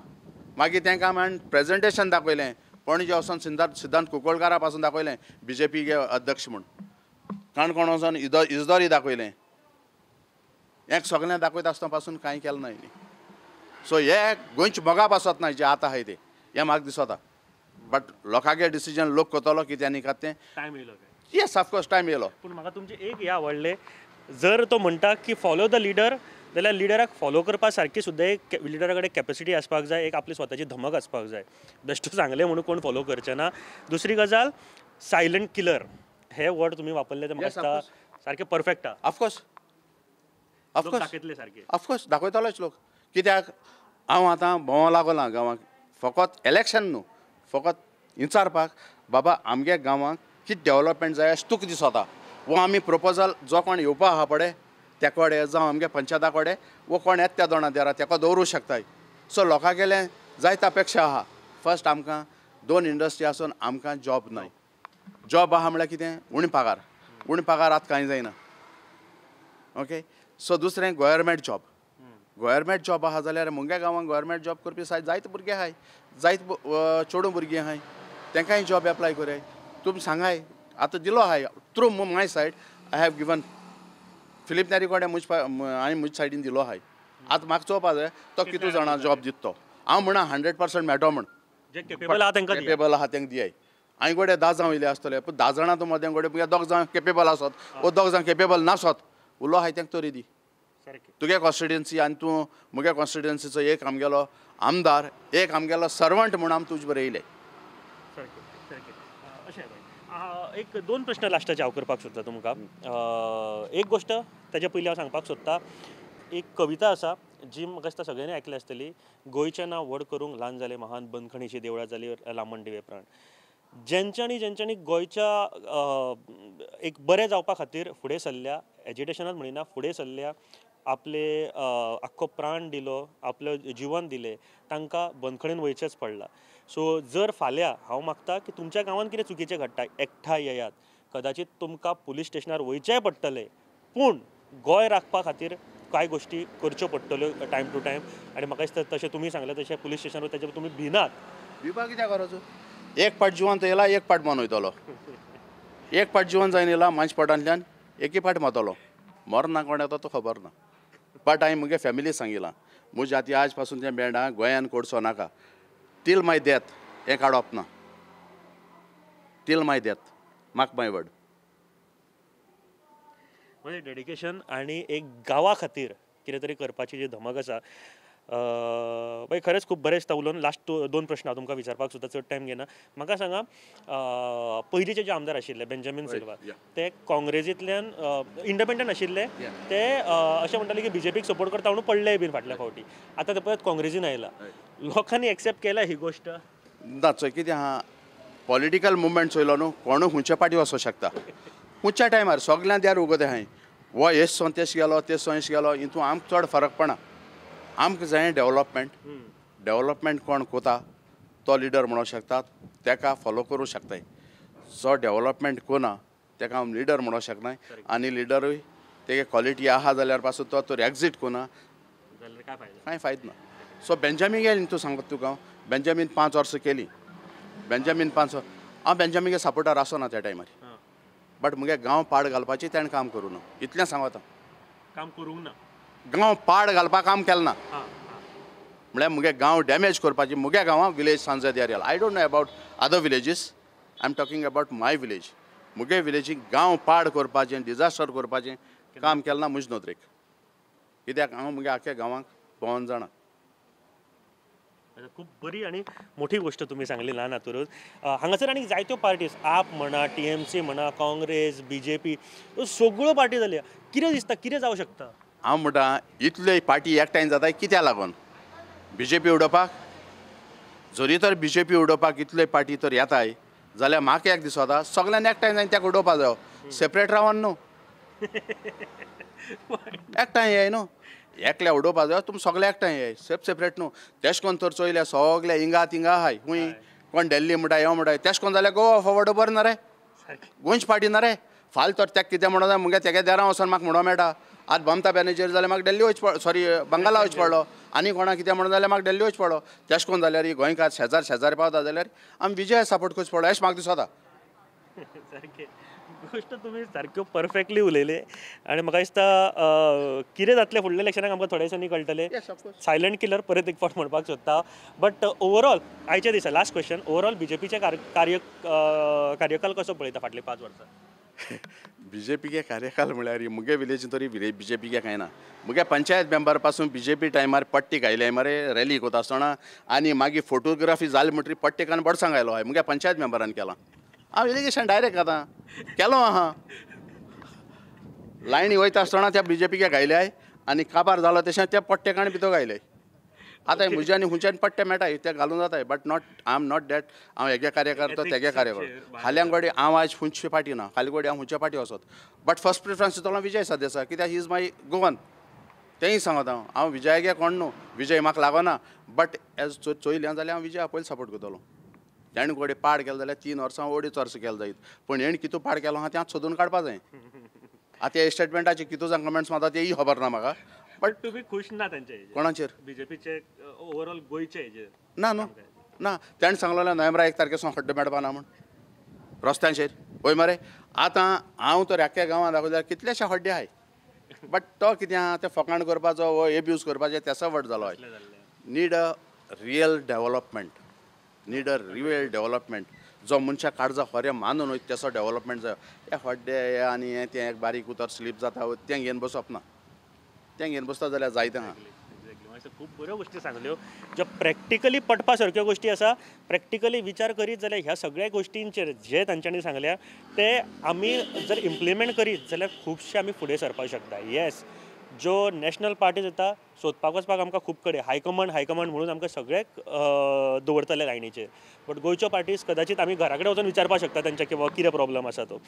मागीर तांकां आमी प्रेजेंटेशन दाखयलें, पणजे वचोन सिद्धांत कुंकळकारा पासून दाखयलें बीजेपी अध्यक्ष म्हूण, काणकोण वचोन इजदोरी दाखयलें, हें सगळें दाखयता आसतना पासून कांय केलें ना न्ही. सो हे गोंयचे मोगा पासत ना जे आतां आहाय ते, हें म्हाका दिसता. बट लोकांगे डिसिजन लोक करतलो कितें न्ही कात तें टायम येयलो. येस ऑफकोर्स टायम येयलो. पूण म्हाका तुमचें एक हें आवडलें, जर तो म्हणटा की फॉलो the leader जाल्यार लिडराक फॉलो करपा सारकी सुद्दां एक लिडरा कडेन कॅपेसिटी आसपाक जाय, एक आपली स्वताची धमक आसपाक जाय. बेश्टो सांगलें म्हणून कोण फॉलो करचे ना. दुसरी गजाल, सायलंट किलर हे वर्ड तुमी वापरले ते म्हाका दिसता सारकें परफेक्ट आहा. ऑफकोर्स ऑफकोर्स दाखयतले सारके, ऑफकोर्स दाखयतलोच लोक. कित्याक हांव आतां भोंवो लागोलां गांवांक, फकत इलेक्शन न्हू, फकत विचारपाक बाबा आमगे गांवांक कितें डेवलपमेंट जाय अशें तुका दिसता वो आमी प्रपोजल जो कोण येवपा आहा पळय त्या कडेन जावं आमगे पंचायता कडेन वो कोण येता त्या दोणा देरा तेका दवरूं शकताय. सो लोकां गेलें जायते अपेक्षा आहा. फर्स्ट आमकां 2 इंडस्ट्री आसून आमकां जॉब नाय. जॉब आहा म्हळ्यार कितें उणी पगार, उणी पगार आतां कांय जायना. ओके, सो दुसरें गव्हर्मेंट जॉब. गव्हर्मेंट जॉब आहा जाल्यार मुगे गांवांत गव्हर्मेंट जॉब करपी जायते भुरगे आहाय, जायते चेडूं भुरगीं आहाय, तेंकांय जॉब एप्लाय करय. तुमी सांगाय आतां दिलो आहाय through my side I have given Filipe Neri कडेन म्हज हांवें म्हजे सायडीन दिलो आहाय. आतां म्हाका चोवपा जाय तो कितू जाणां जॉब दिता तो. हांव म्हणा 100% मेळटो म्हण, केपेबल आहा तेंकां केपेबल आहा तेंकां दियाय. हांवें गोडे 10 जाण वयले आसतले, पूण 10 जाणां तूं मदें गोडे 2 जाण केपेबल आसत वो 2 जाण केपेबल नासत, उलो आहाय तेंकां तरी दी. तुगे कॉन्स्टिट्युएन्सी आनी तूं मुगे कॉन्स्टिट्युएन्सीचो एक आमगेलो आमदार, एक आमगेलो सर्वंट म्हूण आमी तुजे बरें येयले. अशें एक 2 प्रश्न लास्टाचे हांव करपाक सोदता तुमकां. एक गोश्ट ताजे पयलीं हांव सांगपाक सोदता, एक कविता आसा जी म्हाका दिसता सगळ्यांनी आयकल्या आसतली, गोंयचें नांव व्हड करूंक ल्हान जालें महान, बंदखणीची देवळां जाली लामण दिवे प्राण. जेंच्यांनी जेंच्यांनी गोंयच्या एक बरें जावपा खातीर फुडें सरल्या, एजिटेशनात म्हणिना, फुडें सरल्या, आपले आख्खो प्राण दिलो, आपलें जिवन दिलें, तांकां बंदखणीन वयचेंच पडलां. सो जर फाल्यां हांव मागता की तुमच्या गांवांत कितें चुकीचें घडटा, एकठांय येयात, कदाचीत तुमकां पुलीस स्टेशनार वयचेंय पडटलें, पूण गोंय राखपा खातीर कांय गोश्टी करच्यो पडटल्यो टायम टू टायम. आनी म्हाका दिसता तशें तुमी सांगलें तशें पुलीस स्टेशनार ताचे तुमी भिनात. भिवपा कित्याक गरज? एक पाट जिवन तो येयला, एक पाट मन वयतलो. एक पाट जिवन जायन येयला मांज पोटांतल्यान एकी पाट मरतलो, मरना कोण येता तो खबर ना. बट हांवें मुगे फॅमिली सांगिलां म्हज्या आतां आज पासून तें बेंडां गोंयान कोडसो नाका, टील my death हें काडप ना, till my death, mark my word. म्हणजे डेडिकेशन आनी एक गांवा खातीर कितें तरी करपाची जी धमक आसा, बाय खरेंच खूब बरें दिसता उलोवन. लास्ट 2 प्रश्न हांव तुमकां विचारपाक सुद्दां चड टायम घेना. म्हाका सांगा, पयलींचे जे आमदार आशिल्ले बेंजामीन सिल्वा, ते काँग्रेसींतल्यान इंडिपेंडंट आशिल्ले, ते अशें म्हणटाले की बीजेपीक सपोर्ट करता म्हणून पडलेय बीन फाटल्या फावटी, आतां ते परत काँग्रेसीन आयला, लोकांनी एक्सेप्ट केला ही गोश्ट ना? चोय कितें आहा, पॉलिटिकल मुवमेंट चोयलो न्हू, कोणूय खंयच्या पाटी वचोंक शकता खंयच्या टायमार, सगळ्यां द्यार उगते आहाय, वो हेच सोन तेश गेलो, तेश सोन हेश गेलो, हितून आमकां चड फरक पडना. आमकां जाय डेवलपमेंट, डेवलपमेंट कोण कोता तो लिडर म्हणूंक शकता, तेका फॉलो करूं शकताय. जो डेवलपमेंट कोना तेका आमी लिडर म्हणूंक शकनाय, आनी लिडरूय तेगे क्वॉलिटी आहा जाल्यार पासून तो तर एक्झीट कोना जाल्यार कांय फायदो ना. सो बेंजामीन गेली तूं सांगता तुका हांव बेंजामीन 5 वर्सां केली बेंजामीन 5 वर्सां हांव बेंजामीन सपोर्टर आसना त्या टायमार बट मुगे गांव पाड घालपाचें तेणें काम करूं ना इतलें सांगता काम करूंक ना गांव पाड घालपाक काम केलें ना म्हळ्यार मुगे गांव डॅमेज करपाची मुगे गांवां village Sanjao area I don't know about other villages I am talking about my village मुगे विलेजीक गांव पाड करपाचें डिजास्टर करपाचें काम केलें ना म्हजे नदरेक कित्याक हांव मुगे आख्या गांवांक भोंवन जाणा खूब बरी आनी मोठी गोष्ट तुमी सांगली ल्हान हातूंत हांगासर आनी जायत्यो पार्टीज आप म्हणा TMC म्हणा काँग्रेस BJP सगळ्यो पार्टी जाल्या कितें दिसता कितें जावं शकता हांव म्हणटा इतल्यो पार्टी एकठांय जाता कित्याक लागून BJP उडोवपाक जरी तर BJP उडोवपाक इतल्यो पार्टी तर येताय जाल्यार म्हाका एक दिसता सगळ्यांनी एकठांय जावन ताका उडोवपा जायो सेपरेट रावन न्हू एकठांय येय न्हू एकल्या उडोवपा जाय तुमी सगळे एकठांय येय सेपरेट न्हू तेश कोन तर चोयल्या सगळे हिंगा तिंगा आहाय खूंय कोण दिल्ली म्हणटा यो म्हणटा तेश कोन जाल्यार गोवा फॉरवर्ड बरें ना रे गोंयची पार्टी ना रे फाल्यां तर तेका कितें म्हणो जाय मुगे तेगे देरां वचोन म्हाका म्हणो मेळटा आज ममता बॅनर्जीर जाल्यार म्हाका दिल्ली वचपा सॉरी बंगाला वचपा पडलो आनी कोणाक कितें म्हणो जाल्यार म्हाका दिल्ली वचपा पडलो तेश कोन जाल्यार गोंयकार शेजार शेजार पावता जाल्यार आमी विजय सपोर्ट करचो पडलो अशें म्हाका दिसता सारकें गोश्ट तुमी सारक्यो परफेक्टली उलयले आनी म्हाका दिसता कितें जातलें फुडल्या इलेक्शनाक आमकां थोड्या दिसांनी कळटलें सायलंट किलर परत एक फावट म्हणपाक सोदता बट ओवरऑल आयच्या दिसा लास्ट क्वेश्चन ओवरऑल BJPचे कार्यकाल कसो पळयता फाटले 5 वर्सां BJPगे कार्यकाल म्हळ्यार मुगे विलेजीन तरी BJPगे कांय ना मुगे पंचायत मेंबर पासून BJP टायमार पट्टी घायले मरे रॅली कोता आसतना आनी मागीर फोटोग्राफी जाली म्हणटरी पट्टेकान बडसांग आयलो हय मुगे पंचायत मेंबरान केलां हांव एलिगेशन डायरेक्ट आतां केलो आहा लायनी वयता आसतना त्या BJPगे घायले आनी काबार जालो तशें त्या पट्टेकान भितर घायले आतां म्हज्या आनी खंयच्यान पट्टे मेळटा ते घालून जाता but not I am not that हांव हेगे कार्यकर्तो तेगे कार्यकर्तो फाल्यां गोडी हांव आयज खंयचे पार्टी ना फाल्यां गोडी हांव खंयच्या पार्टी वचत बट फर्स्ट प्रिफरन्स दितलो विजय सरदेसाय कित्याक he is my Goan तेंय सांगता हांव हांव विजयागे कोण न्हू विजय म्हाका लागना बट एज चोयलें जाल्यार हांव विजया पयलीं सपोर्ट करतलो तेणें गोडे पाड केलें जाल्यार 3 वर्सां 2.5 वर्सां केलें जायत पूण हेणें कितू पाड केलो आहा तें आतां सोदून काडपा जाय आतां ह्या स्टेटमेंटाचे कितू जाण कमेंट्स मारता तेय खबर ना म्हाका बट तुमी खुश ना तांचे कोणाचेर BJPचे ओवरऑल गोंयचे हेजेर ना न्हू ना तेणें सांगलेलें नोव्हेंबरा 1 तारखे सावन खड्डे मेळपा ना म्हूण रस्त्यांचेर वय मरे आतां हांव तर आख्या गांवांत दाखयल्यार कितलेशे खड्डे आहाय बट तो कितें आहा तें फकाण करपाचो वो एब्यूज करपाचें तेसो व्हड जालो आहाय need a real development need a real development जो मनशाक काळजा खरें मानून वयता तेसो डेवलपमेंट जायो हे खड्डे हे आनी हें तें एक बारीक उतर स्लीप जाता तें घेवन बसप ना तें घेवन बसता जाल्यार जायते आहा एक्झॅक्टली खूब बऱ्यो गोश्टी सांगल्यो ज्यो प्रॅक्टिकली पटपा सारक्यो गोश्टी आसा प्रॅक्टिकली विचार करीत जाल्यार ह्या सगळ्या गोश्टींचेर जे तांच्यांनी सांगल्या ते आमी जर इम्प्लिमेंट करीत जाल्यार खुबशे आमी फुडें सरपाक शकता येस ज्यो नॅशनल पार्टीज येता सोदपाक वचपाक आमकां खूब कडेन हायकमांड हायकमांड म्हणून आमकां सगळेक दवरतले लायनीचेर बट गोंयच्यो पार्टीज कदाचित आमी घरा कडेन वचून विचारपाक शकता तांच्या की बाबा कितें प्रॉब्लम आसा तो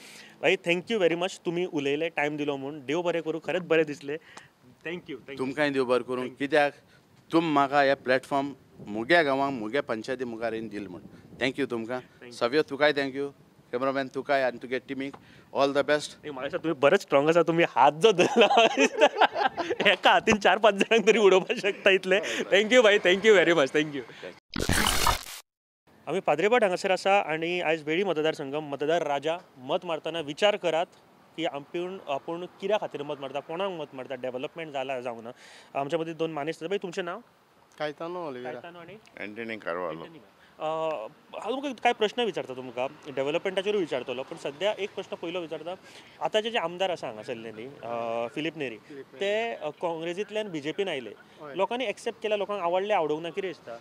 भाई thank you very much तुमी उलयले टायम दिलो म्हूण देव बरें करूं खरेंच बरें दिसलें thank you तुमकांय देव बरें करूं कित्याक तुम म्हाका हे प्लॅटफॉर्म मुगे गांवांक मुगे पंचायती मुखार येवन दिल म्हूण thank you तुमकां सव्यो तुकाय thank you cameraman तुकाय आनी तुगे टिमीक ऑल the best म्हाका दिसता तुमी बरेच स्ट्रॉंग आसा तुमी हात जो धरला एका हातीन 4-5 जाणांक तरी उडोवपाक शकता इतले thank you भाई thank you very much thank you आमी पाद्रेभाट हांगासर आसा आनी आयज वेळी मतदारसंघ मतदार राजा मत मारतना विचार करात की आपूण कित्या खातीर मत मारता कोणाक मत मारता डेवलपमेंट जाला जावंक ना आमच्या मदीं 2 मानेस्त भाई तुमचें नांव कायतानो ओलिवेरा कायतानो आनी एंटनी कार्वालो हांव तुमकां कांय प्रश्न विचारता तुमकां डेवलपमेंटाचेरूय विचारतलो पूण सद्या एक प्रश्न पयलो विचारता आतांचे जे आमदार आसा हांगासरले न्ही फिलीप नेरी ते काँग्रेसींतल्यान BJPन आयले लोकांनी एक्सेप्ट केल्या लोकांक आवडले आवडूंक ना कितें दिसता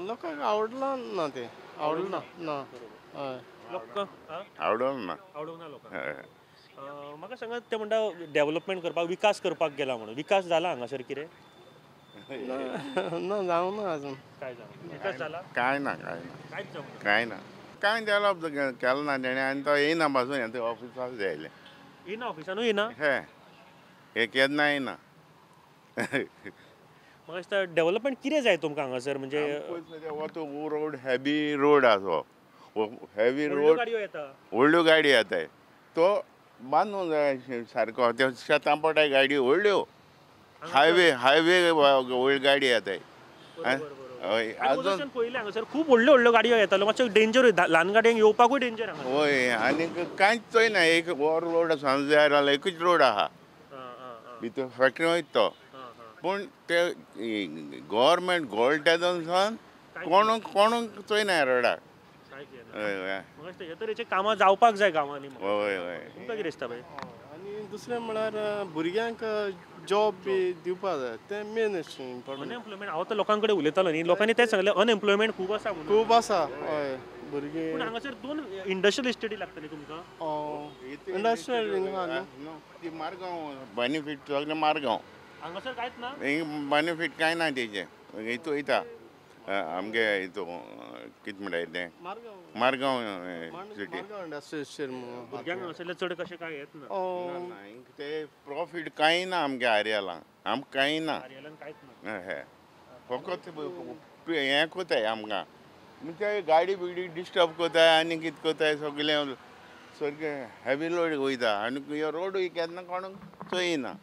लोकांक आवडलां ना तें आवडलें ना ना हय आवडूंक ना आवडूंक ना लोकांक म्हाका सांगात ते म्हणटा डेवलपमेंट करपाक विकास करपाक गेला म्हणून विकास जाला हांगासर कितें ना जावंक ना अजून काय जावंक विकास जाला कांय ना कांय ना कांयच जावंक ना कांय ना कांय डेवलप केलें ना तेणें आनी तो येयना पासून हें ऑफिसाक जायलें येयना ऑफिसानूय येयना हे हे केन्ना येयना म्हाका दिसता डेवलपमेंट कितें जाय तुमकां हांगासर म्हणजे हो तो रोड हेवी रोड आसा हो हेवी रोड गाडयो येता व्हडल्यो गाडी येताय तो बांदूंक जाय सारको ते शेतां पडटाय गाडी व्हडल्यो हायवे हायवे व्हडली गाडी येताय हय अजून पयलें हांगासर खूब व्हडल्यो व्हडल्यो गाडयो येताल्यो, मातशें डेंजर, ल्हान गाडयांक येवपाकूय डेंजर हांगा. हय आनी कांयच चोयना, एक हो रोड सांजे जाल्यार एकूच रोड आहा भितर फॅक्टरी वयता तो, पूण ते गव्हर्मेंट गोळटा सावन कोणूक कोणूक चोयना रोडार. हय हे तरेचे कामां जावपाक जाय गांवांनी. हय हय तुमकां कितें दिसता बाय? आनी दुसरें म्हळ्यार भुरग्यांक जॉब बी दिवपा जाय, तें मेन इम्पॉर्टंट. अनएम्प्लॉयमेंट हांव तर लोकां कडेन उलयतालो न्ही, लोकांनी तें सांगलें अनएम्प्लॉयमेंट खूब आसा म्हणून. खूब आसा हय भुरगीं. पूण हांगासर 2 इंडस्ट्रियल इस्टेटी लागतली तुमकां. इंडस्ट्रियल ती मारगांव बेनिफीट सगळें मारगांव हांगासर कांयच ना, बेनिफीट कांय ना तेजें. हितू वयता आमगे हितू कितें म्हणटाय तें मारगांव सिटी. भुरग्यांक हांगासरले चड कशें कांय येत ना, ते प्रॉफीट कांय ना आमगे आर्यालान, आमकां कांय ना, कांयच ना, फकत हें कोताय आमकां, म्हणजे गाडी बिडी डिस्टर्ब कोताय आनी कितें कोताय, सगळें सारकें हेवी लोड वयता आनी रोडूय केन्ना कोणूक चोयना.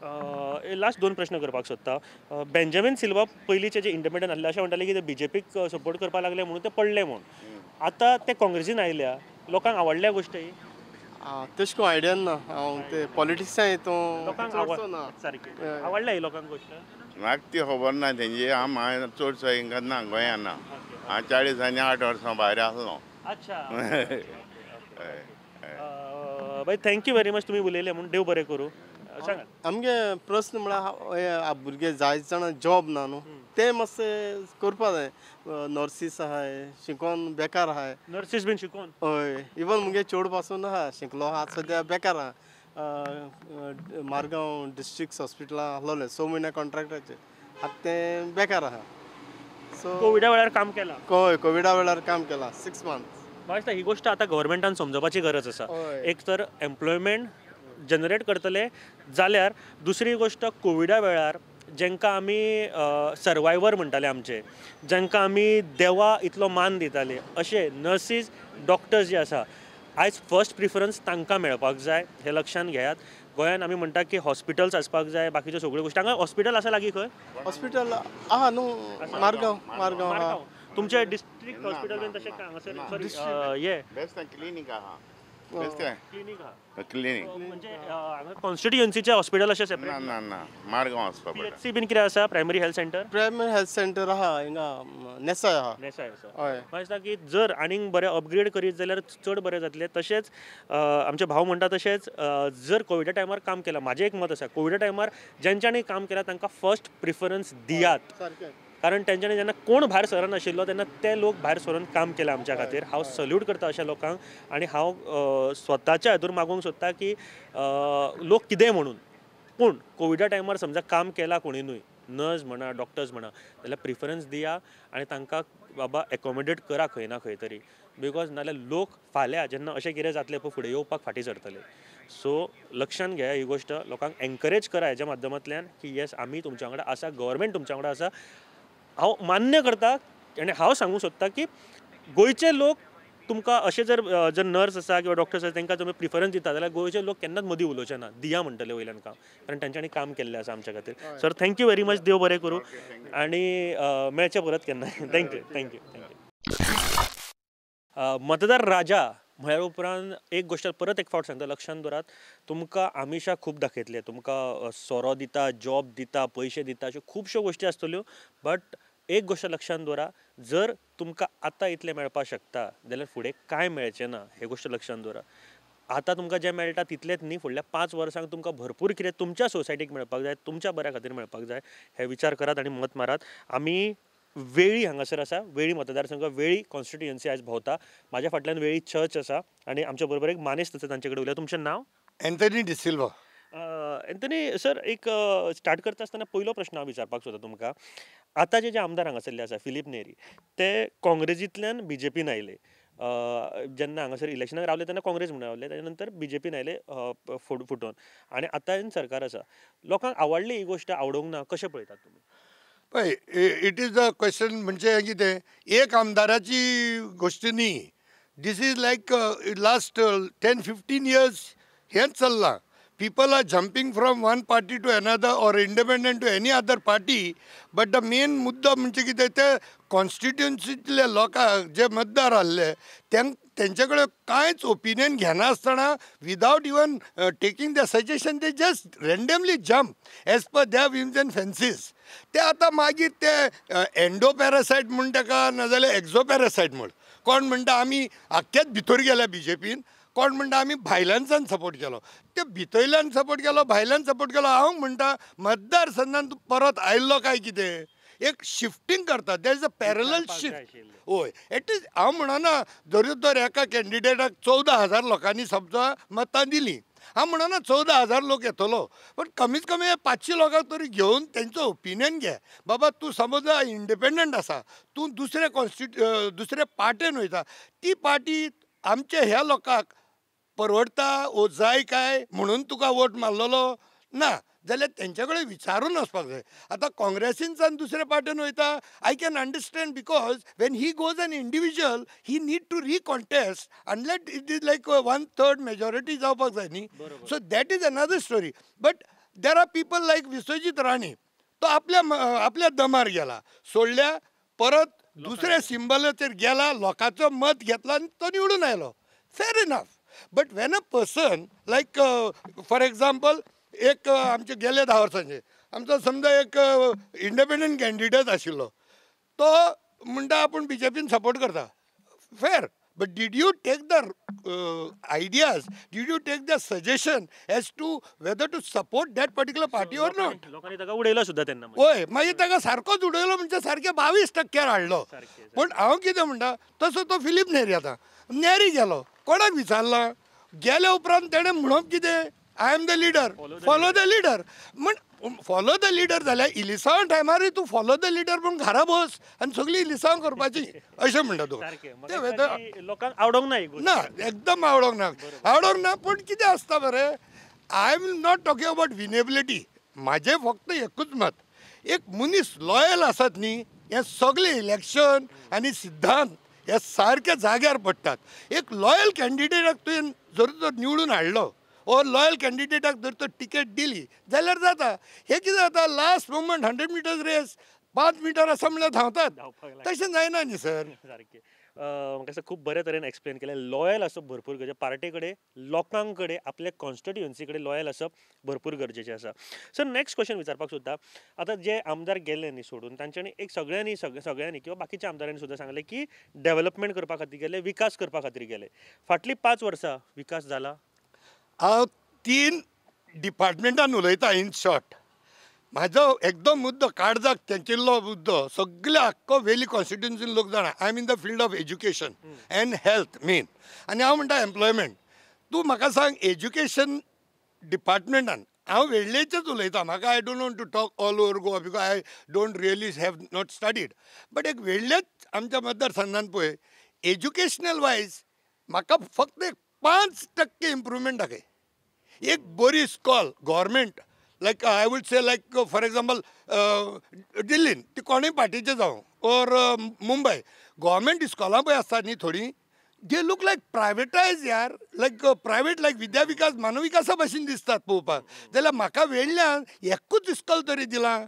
लास्ट 2 प्रश्न करपाक सोदता. बेंजामीन सिल्वा पयलींचे जे इंडिपेंडंट आसले अशें म्हणटाले की ते बीजेपीक सपोर्ट करपाक लागले म्हणून ते पडले म्हणून, आतां ते काँग्रेसीन आयल्या, लोकांक आवडल्या गोश्ट ही? तशें करून आयडिया ना, हांव ते पॉलिटिक्सान हितून लोकांक सारकें आवडल्या ही लोकांक गोश्ट? म्हाका ती खबर ना तेंची, हांव चडसो हिंगा ना गोंयान ना, हांव 40 आनी 8 वर्सां भायर आसलो. अच्छा बाय, thank you very much तुमी उलयले म्हूण, देव बरें करूं. आमगे प्रस्न म्हळ्यार भुरगे जायते जाणां जॉब ना न्हू, ते मातशें करपा जाय. नर्सीस आहाय शिकोन बेकार आहाय, नर्सीस बीन शिकोन? हय, इवन मुगे चेडूं पासून आहा शिकलो आहा, सद्या बेकार आहा. मारगांव डिस्ट्रिक्ट हॉस्पिटलान आसलोलें 6 म्हयने कॉन्ट्रॅक्टाचेर, आतां तें बेकार आहा. सो कोविडा वेळार काम केलां? हय, कोविडा वेळार काम केलां 6 मंथ्स. म्हाका दिसता ही गोश्ट आतां गव्हर्मेंटान समजपाची गरज आसा. एक तर एम्प्लॉयमेंट जनरेट करतले जाल्यार, दुसरी गोश्ट कोविडा वेळार जेंकां आमी सर्वायवर म्हणटाले आमचे, जेंकां आमी देवा इतलो मान दिताले, अशे नर्सीस डॉक्टर्स जे आसा आयज फर्स्ट प्रिफरन्स तांकां मेळपाक जाय, हें लक्षांत घेयात. गोंयान आमी म्हणटा की हॉस्पिटल्स आसपाक जाय, बाकीच्यो सगळ्यो गोश्टी. हांगा हॉस्पिटल आसा लागीं खंय? हॉस्पिटल आहा न्हू मारगांव, मारगांव तुमचें डिस्ट्रिक्ट हॉस्पिटल बीन तशें काय हांगासर? सॉरी, हे क्लिनीक आहा, क्लिनीक आहा, क्लिनीक म्हणजे हांगा कॉन्स्टिट्युएन्सीचें हॉस्पिटल अशें सेपरेट ना? ना ना, मारगांव वचपा पडटा. पीएचसी बीन कितें आसा? Primary health centre? Primary health centre आहा हिंगा नेसाय आहा. नेसाय आसा. हय, म्हाका दिसता की जर आनीक बरें अपग्रेड करीत जाल्यार चड बरें जातलें. तशेंच आमचे भाव म्हणटा तशेंच जर कोविडा टायमार काम केलां, म्हाजें एक मत आसा, कोविडा टायमार जेंच्यांनी काम केलां तांकां फर्स्ट प्रिफरन्स दियात, कारण तेंच्यांनी जेन्ना कोण भायर सरनाशिल्लो तेन्ना ते लोक भायर सरून काम केलें आमच्या खातीर. हांव सल्यूट करता अशा लोकांक आनी हांव स्वताच्या हातूर मागूंक सोदता की लोक कितेंय म्हणून, पूण कोविडा टायमार समजा काम केलां कोणी न्हय, नर्स म्हणा डॉक्टर्स म्हणा, जाल्यार प्रिफरन्स दिया आनी तांकां बाबा एकोमोडेट करा खंय ना खंय तरी, because नाजाल्यार लोक फाल्यां जेन्ना अशें कितें जातलें पळय फुडें येवपाक फाटीं सरतले. सो लक्षांत घेया ही गोश्ट, लोकांक एनकरेज करा हेज्या माध्यमांतल्यान की येस आमी तुमच्या वांगडा आसा, गव्हर्मेंट तुमच्या वांगडा आसा. हांव मान्य करता आनी हांव सांगूंक सोदता की गोंयचे लोक तुमकां अशें जर जर नर्स आसा किंवा डॉक्टर्स आसा तांकां तुमी प्रिफरन्स दिता जाल्यार गोंयचे लोक केन्नाच मदीं उलोवचे ना, दिया म्हणटले वयल्यान काम, कारण तांच्यांनी काम केल्लें आसा आमच्या खातीर. Sir thank you very much, देव बरें करूं आनी मेळचें परत केन्ना. Thank you thank you thank you. मतदार राजा म्हळ्या उपरांत एक गोश्ट परत एक फावट सांगता, लक्षांत दवरात, तुमकां आमिशां खूब दाखयतले, तुमकां सोरो दिता, जॉब दिता, पयशे दिता, अश्यो खुबश्यो गोश्टी आसतल्यो, बट एक गोश्ट लक्षांत दवरा, जर तुमकां आतां इतलें मेळपाक शकता जाल्यार फुडें कांय मेळचें ना, हे गोश्ट लक्षांत दवरा. आतां तुमकां जें मेळटा तितलेंच न्ही, फुडल्या 5 वर्सांक तुमकां भरपूर कितें तुमच्या सोसायटीक मेळपाक जाय, तुमच्या बऱ्या खातीर मेळपाक जाय, हे विचार करात आनी मत मारात. आमी वेळी हांगासर आसा, वेळी मतदारसंघ, वेळी कॉन्स्टिट्युएन्सी आयज भोंवता. म्हाज्या फाटल्यान वेळी चर्च आसा आनी आमच्या बरोबर एक मानेस्त आसा, तांचे कडेन उलया. तुमचें नांव? एंथनी डिसिल्वा. एंथनी सर, एक स्टार्ट करता आसतना पयलो प्रश्न हांव विचारपाक सोदता तुमकां. आतांचे जे आमदार हांगासरले आसा फिलीप नेरी, ते काँग्रेसींतल्यान बीजेपीन आयले, जेन्ना हांगासर इलेक्शनाक रावले तेन्ना काँग्रेस म्हणून रावले, ताच्या नंतर बीजेपीन आयले फुटोवन आनी आतां सरकार आसा. लोकांक आवडली ही गोश्ट, आवडूंक ना, कशें पळयतात तुमी? पळय, it is a question म्हणजे कितें, एक आमदाराची गोश्ट न्ही, this is like last 10-15 years हेंच चल्लां. People are jumping from one party to another or independent to any other party, but the main मुद्दो म्हणजे कितें ते कॉन्स्टिट्युन्सींतले लोकांक जे मतदार आहले तेंचे कडेन कांयच ओपिनियन घेनासतना without even taking the suggestion they just randomly jump as per their whims and fancies. ते आतां मागीर ते एन्डो पॅरासायट म्हूण ताका नाजाल्यार एक्झो पॅरासायट म्हूण कोण म्हणटा आमी आख्खेच भितर गेल्या बीजेपीन, कोण म्हणटा आमी भायल्यानच्यान सपोर्ट केलो, ते भितरल्यान सपोर्ट केलो भायल्यान सपोर्ट केलो. हांव म्हणटा मतदारसंघान तूं परत आयिल्लो काय कितें एक शिफ्टींग करता, there is a parallel shift. हय एटलिस्ट हांव म्हणना जरी तर एका कॅन्डिडेटाक 14,000 लोकांनी समजा मतां दिलीं, हांव म्हणना 14,000 लोक येतलो, पण कमीत कमी 500 लोकांक तरी घेवन तेंचो ओपिनियन घे. बाबा तूं समज इंडिपेंडंट आसा, तूं दुसरे दुसरे पार्टेन वयता, ती पार्टी आमच्या ह्या लोकांक परवडता ओ जाय काय म्हणून तुका वोट मारलेलो ना जाल्यार तेंचे कडेन विचारून वचपाक जाय. आतां काँग्रेसीनच्यान दुसरे पार्टेन वयता, I can understand because when he goes an individual he need to recontest unless it is like 1/3 majority जावपाक जाय न्ही. So that is another story. But there are people like Vishwajit Rane, तो आपल्या आपल्या दमार गेला, सोडल्या परत दुसऱ्या सिंबलाचेर गेला, लोकांचो मत घेतला आनी तो निवडून आयलो. Fair enough. But when a person like for example एक आमचे गेले 10 वर्सांचे आमचो समजा एक इंडिपेंडंट कॅन्डिडेट आशिल्लो, तो म्हणटा आपूण बीजेपीन सपोर्ट करता, fair. But did you take the ideas, did you take the suggestion as to whether to support that particular party or not? लोकांनी ताका उडयलो सुद्दां तेन्ना. हय, मागीर ताका सारकोच उडयलो म्हणजे सारके 22% हाडलो. पूण हांव कितें म्हणटा तसो तो फिलीप नेरी आतां नेरी गेलो, कोणाक विचारलां? गेल्या उपरांत तेणें म्हणप कितें, I am the leader, follow the leader. म्हण फॉलो the leader जाल्यार इलिसांव टायमारूय तूं फॉलो the leader म्हूण घरा बस आनी सगळी इलिसांव करपाची अशें म्हणटा तुका. ते लोकांक आवडोंक ना, ना एकदम आवडोंक ना, आवडोंक ना. पूण कितें आसता बरें, I am not talking about winnability. म्हाजें फक्त एकूच मत, एक मनीस लॉयल आसत न्ही, हें सगळें इलेक्शन आनी सिद्धांत हे सारके जाग्यार पडटात. एक लॉयल कॅन्डिडेटाक तुवें जर तर निवडून हाडलो और लॉयल कॅन्डिडेटाक जर तर टिकेट दिली जाल्यार जाता. हें कितें जाता, last moment 100 metres race 5 metre आसा म्हणल्यार धांवतात, तशें जायना न्ही सर. सारकें म्हाका दिसता खूब बरे तरेन एक्सप्लेन केलें. लॉयल आसप भरपूर गरजेचें, पार्टे कडेन, लोकां कडेन, आपल्या कॉन्स्टिट्युएन्सी कडेन लॉयल आसप भरपूर गरजेचें आसा. सर नेक्स्ट क्वेश्चन विचारपाक सोदता, आतां जे आमदार गेले न्ही सोडून, तांच्यांनी एक सगळ्यांनी सगळ्यांनी किंवा बाकीच्या आमदारांनी सुद्दां सांगलें की डेव्हलपमेंट करपा खातीर गेले, विकास करपा खातीर गेले. फाटलीं 5 वर्सां विकास जाला? हांव 3 डिपार्टमेंटान उलयता इन शॉर्ट. म्हाजो एकदम मुद्दो काळजाक तेंकिल्लो मुद्दो, सगळे आख्खो वेली कॉन्स्टिट्युन्सीन लोक जाणा, I am in the field of education and health main. आनी हांव म्हणटा एम्प्लॉयमेंट. तूं म्हाका सांग, एज्युकेशन डिपार्टमेंटान हांव वेळ्ळेचेच उलयता, म्हाका I don't want to talk all over Goa because I don't really have not studied. But एक वेळ्ळेच आमच्या मतदारसंघान पळय, एज्युकेशनल वायज म्हाका फक्त एक 5% इम्प्रुवमेंट दाखय. एक बरी इस्कॉल government, like I would say like for example दिल्लीन ती कोणूय पार्टीचें जावं ऑर मुंबय, गव्हर्मेंट इस्कॉलां पळय आसता न्ही थोडीं, they look like privatise यार, लायक प्रायवेट लायक विद्या विकास मानविकासा भशेन दिसतात पळोवपाक. जाल्यार म्हाका वेळ्ळ्यान एकूच इस्कॉल तरी दिलां.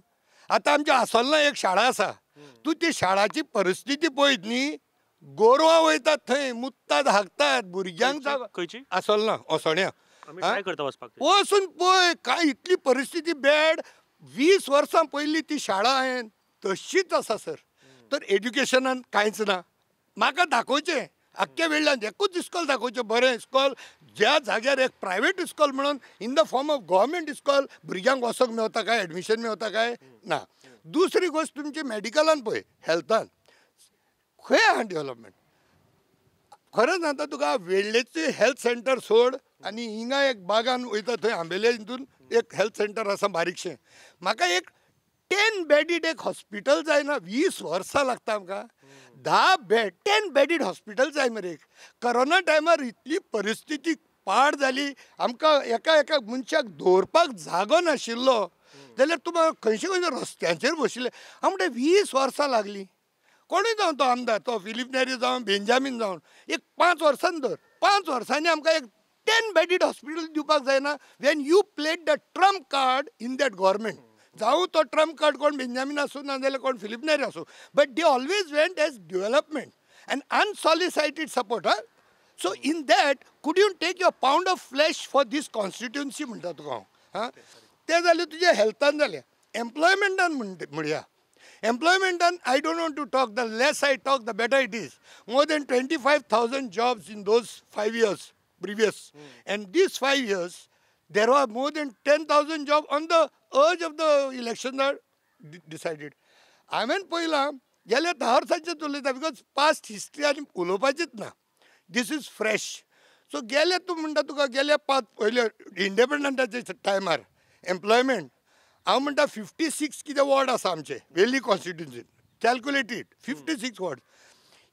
आतां आमच्या आसोल्ला एक शाळा आसा, तूं ती शाळाची परिस्थिती पळयत न्ही, गोरवां वयतात थंय, मुत्तात हागतात भुरग्यांक. खंयची? आसोल्ला ओसोण्या वचून पळय काय इतली परिस्थिती बॅड. 20 वर्सां पयलीं ती शाळा हांवें तशीच आसा सर. तर एज्युकेशनान कांयच ना. म्हाका दाखोवचें आख्ख्या वेळ्ळ्यान एकूच इस्कॉल दाखोवचें, बरें इस्कॉल, ज्या जाग्यार एक प्रायवेट इस्कॉल म्हणून in the form of government इस्कॉल भुरग्यांक वचोंक मेवता काय, एडमिशन मेवता काय ना. दुसरी गोश्ट तुमची मेडिकलान पळय, हेल्थान खंय आहा डेव्हलपमेंट? खरेंच आतां तुका वेळ्ळेचें हेल्थ सेंटर सोड आनी हिंगा एक बागान वयता थंय आंबेले हितून एक हेल्थ सेंटर आसा बारीकशें. म्हाका एक 10 बेडीड एक हॉस्पिटल जायना, 20 वर्सां लागता आमकां. 10 बेड 10 बेडीड हॉस्पिटल जाय मरे. एक करोना टायमार इतली परिस्थिती पाड जाली, आमकां एका एका मनशाक दवरपाक जागो नाशिल्लो, जाल्यार तुमकां खंयचे खंयचे रस्त्यांचेर बशिल्ले. हांव म्हणटा 20 वर्सां लागलीं. कोणूय जावं तो आमदार, तो फिलीप नेरी जावं, बेंजामीन जावं, एक 5 वर्सांनी धर, 5 वर्सांनी आमकां एक 10 bedded hospital दिवपाक जायना when you played the trump card in that government. जावं तो ट्रम्प कार्ड कोण बेंजामीन आसूं ना जाल्यार कोण फिलीप नेरी आसूं, but they always went as development and unsolicited support. हा, so in that could you take your pound of flesh for this constituency म्हणटा तुका हांव. हां, तें जालें तुजें हेल्थान जालें. एम्प्लॉयमेंटान म्हणया, एम्प्लॉयमेंटान I don't want to talk, the less I talk the better it is. More than 25,000 jobs in those 5 years previous, and these 5 years there were more than 10,000 jobs on the urge of the election are decided. हांवें पळयलां गेल्या 10 वर्सांचें उलयता because past history आनी उलोवपाचीच ना, this is fresh. So गेले तूं म्हणटा तुका गेल्या 5 पयले इंडिपेंडंटाच्या टायमार एम्प्लॉयमेंट हांव म्हणटा 56 कितें वॉर्ड आसा आमचे वेली कॉन्स्टिट्युन्सीन, कॅल्क्युलेटेड 56 वॉर्ड.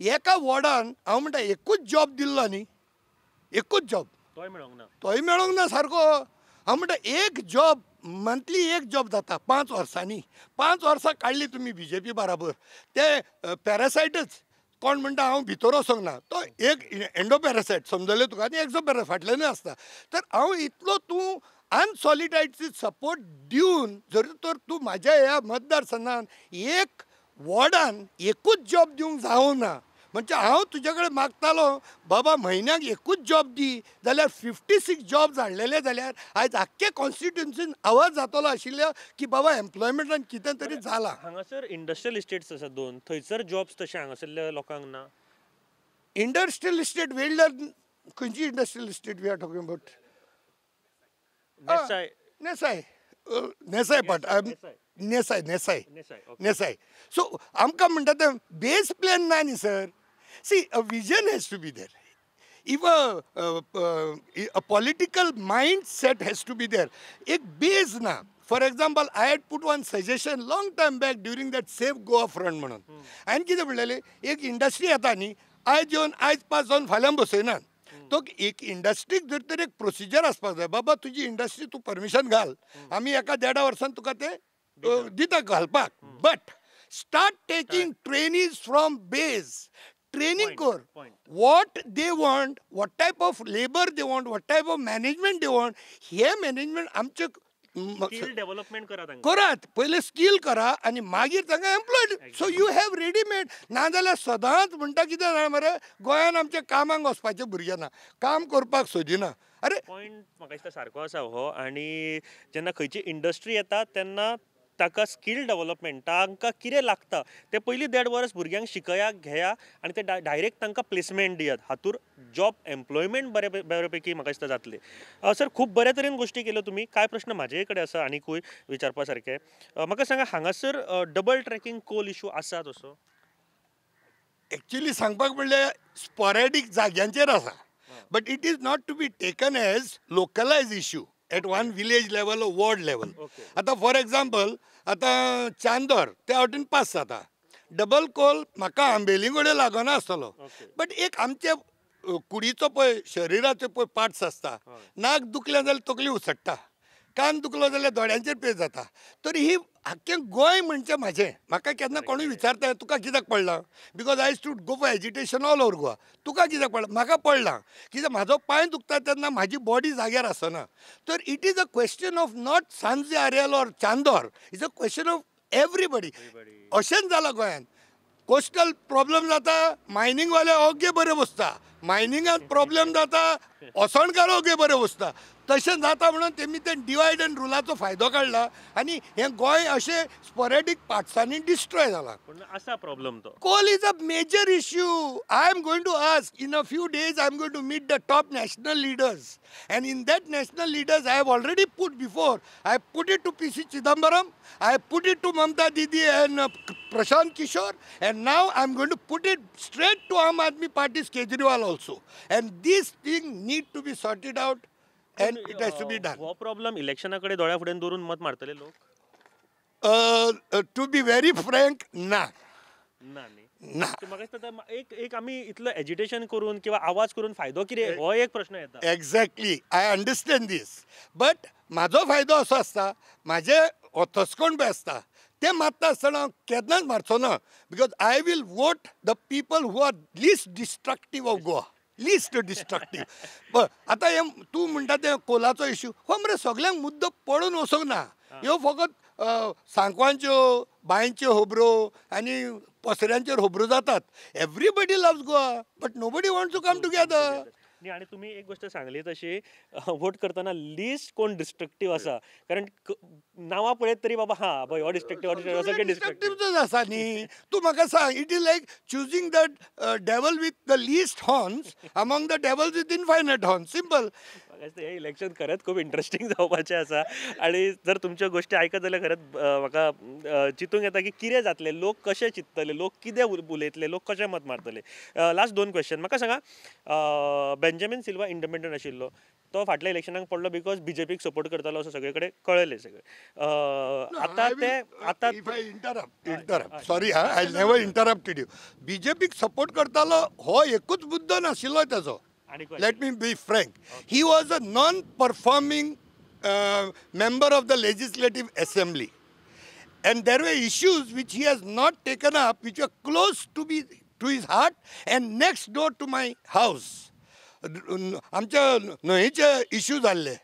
एका वॉर्डान हांव म्हणटा एकूच जॉब दिल्लो न्ही, एकूच जॉब तोय मेळोंक ना, तोय मेळोंक ना सारको. हांव म्हणटा एक जॉब मंथली एक जॉब जाता 5 वर्सांनी. 5 वर्सां काडली तुमी बीजेपी बराबर, ते पॅरासायटच कोण म्हणटा हांव भितर वचोंक ना, तो एक एंडो पॅरासायट समजलें तुका आनी एक्सो पॅरासायट फाटल्यानूय आसता. तर हांव इतलो तूं अनसॉलिटायड सपोर्ट दिवन जर तर तूं म्हाज्या ह्या मतदारसंघान एक वॉर्डान एकूच जॉब दिवंक जावं ना म्हणजे हांव तुजे कडेन मागतालो बाबा म्हयन्याक एकूच जॉब दी जाल्यार 56 जॉब्स हाडलेले जाल्यार आयज आख्खे कॉन्स्टिट्युन्सीन आवाज जातलो आशिल्लो की बाबा एम्प्लॉयमेंटान कितें तरी जालां. हांगासर इंडस्ट्रियल इस्टेट्स आसा 2, थंयसर जॉब्स तशे हांगासरल्या लोकांक ना. इंडस्ट्रियल इस्टेट वेल्डर खंयची industrial estate we are talking about? Nessai, Nessai, Nessai part, Nessai, Nessai, Nessai. So आमकां म्हणटा तें बेस प्लॅन ना न्ही sir. See, a vision has to be there. If a political mindset has to be there. एक base ना. For example, I had put one suggestion long time back during that Save Goa Front म्हणून. हांवें कितें म्हणलेलें, एक industry येता न्ही, आयज येवन आयज पास जावन फाल्यां बसयना. तो एक इंडस्ट्रीक जर तर एक प्रोसिजर आसपाक जाय. बाबा तुजी इंडस्ट्री तूं परमिशन घाल, आमी एका 1.5 वर्सान तुका तें दिता घालपाक, but start taking trainees from base. Training कर, what they want, what type of labour they want, what type of management they want. हे मॅनेजमेंट आमचे स्किल डेव्हलपमेंट करात पयले, स्किल करा आनी मागीर तांकां employed. So you have readymade. नाजाल्यार सदांच म्हणटा कितें जाणा मरे, गोंयान आमच्या कामाक वचपाचें भुरगें ना, काम करपाक सोदिना. अरे पॉयंट म्हाका दिसता सारको आसा हो. आनी जेन्ना खंयची इंडस्ट्री येता तेन्ना ताका स्किल डेव्हलपमेंट, तांकां कितें लागता तें पयलीं 1.5 वर्स भुरग्यांक शिकया घेया आनी ते डायरेक्ट तांकां प्लेसमेंट दियात. हातूर जॉब एम्प्लॉयमेंट बरे पैकी म्हाका दिसता जातलें. सर खूब बरे तरेन गोश्टी केल्यो तुमी. कांय प्रश्न म्हाजे कडेन आसा आनिकूय विचारपा सारके. म्हाका सांगा, हांगासर डबल ट्रॅकिंग कोल इशू आसा तसो? एक्चुली सांगपाक म्हणल्यार स्पॉरेडीक जाग्यांचेर आसा, but it is not to be taken as localise issue at one village level or ward level. आतां फॉर एग्जाम्पल आतां चांदोर त्या वाटेन पास जाता, डबल कोल म्हाका आंबेली कडेन लागना आसतलो, बट एक आमचे कुडीचो पळय शरिराचे पळय पार्ट्स आसता, नाक दुखलें जाल्यार तकली उसडटा, कान दुखलो जाल्यार दोळ्यांचेर पेज जाता. तर ही आख्खें गोंय म्हणचें म्हाजें, म्हाका केन्ना कोणूय विचारता तुका कित्याक पडलां, because I used to go for agitation all over Goa, तुका कित्याक पडलां? म्हाका पडलां कित्याक म्हाजो पांय दुखता तेन्ना म्हाजी बॉडी जाग्यार आसना. तर it is a question of not Sanje Areal or Chandor, it's a question of everybody. अशेंच जालां गोंयांत. कोस्टल प्रॉब्लम जाता, मायनिंगवाले ओगे बरे बसता, मायनिंगात प्रॉब्लम जाता, असणकार ओगे बरे बसता. तशें जाता म्हणून तेमी ते डिवायड एंड रुलाचो फायदो काडला आनी हें गोंय अशें स्पॉरेडीक पार्ट्सांनी डिस्ट्रॉय जालां. पूण आसा प्रॉब्लम तो. Coal is a major issue. I am going to ask in a few days, I am going to meet the top national leaders, and in that national leaders I have already put before, I put it to P C Chidambaram, I put it to Mamata Didi and Prashant Kishor, and now I am going to put it straight to Aam Aadmi Party's Kejriwal also. And this thing need to be sorted out and it has to be done. हो problem इलेक्शना कडेन दोळ्या फुडें दवरून मत मारतले लोक? To be very frank, ना ना न्ही ना. म्हाका दिसता एक एक आमी इतलो एजिटेशन करून किंवा आवाज करून फायदो कितें हो एक प्रश्न येता. Exactly, I understand this, but म्हाजो फायदो असो आसता, म्हाजे ओथसकोण पळय आसता ते मारता आसतना हांव केन्नाच मारचो ना, because I will vote the people who are least destructive of Goa. Least destructive. आतां हें तूं म्हणटा तें कोलाचो इश्यू हो मरे सगल्यांक मुद्दो पडून वचूंक ना. ह्यो फकत सांकवांच्यो बांयच्यो खबरो आनी पसऱ्यांचेर खबरो जातात. Everybody loves Goa but nobody wants to come together. न्ही, आनी तुमी एक गोश्ट सांगली तशी वोट करतना लिस्ट कोण डिस्ट्रक्टीव आसा, कारण नांवां पळयत तरी बाबा हां बाबा हो डिस्ट्रक्टीव सगळे डिस्ट्रक्टीवच आसा न्ही. तूं म्हाका सांग, it is like choosing the devil with the least horns among the devils with infinite horns. Simple. हें इलेक्शन खरेंच खूब इंट्रस्टींग जावपाचें आसा आनी जर तुमच्यो गोश्टी आयकत जाल्यार खरेंच म्हाका चिंतूंक येता की कितें जातलें, लोक कशें चिंततले, लोक कितें उलयतले, लोक कशें मत मारतले. लास्ट 2 क्वेश्चन म्हाका सांगा, बेंजामीन सिल्वा इंडिपेंडंट आशिल्लो, तो फाटल्या इलेक्शनाक पडलो because बीजेपीक सपोर्ट करतालो असो सगळे कडेन कळ्ळें सगळें. आतां ते आतां इंटरप्ट सॉरी हा, I never interrupted you. बीजेपीक सपोर्ट करतालो हो एकूच मुद्दो नाशिल्लो ताजो. Let me be frank. He was a non-performing member of the Legislative Assembly. And there were issues which he has not taken up, which were close to his heart and next door to my house. आमच्या न्हंयेचे issue जाल्ले.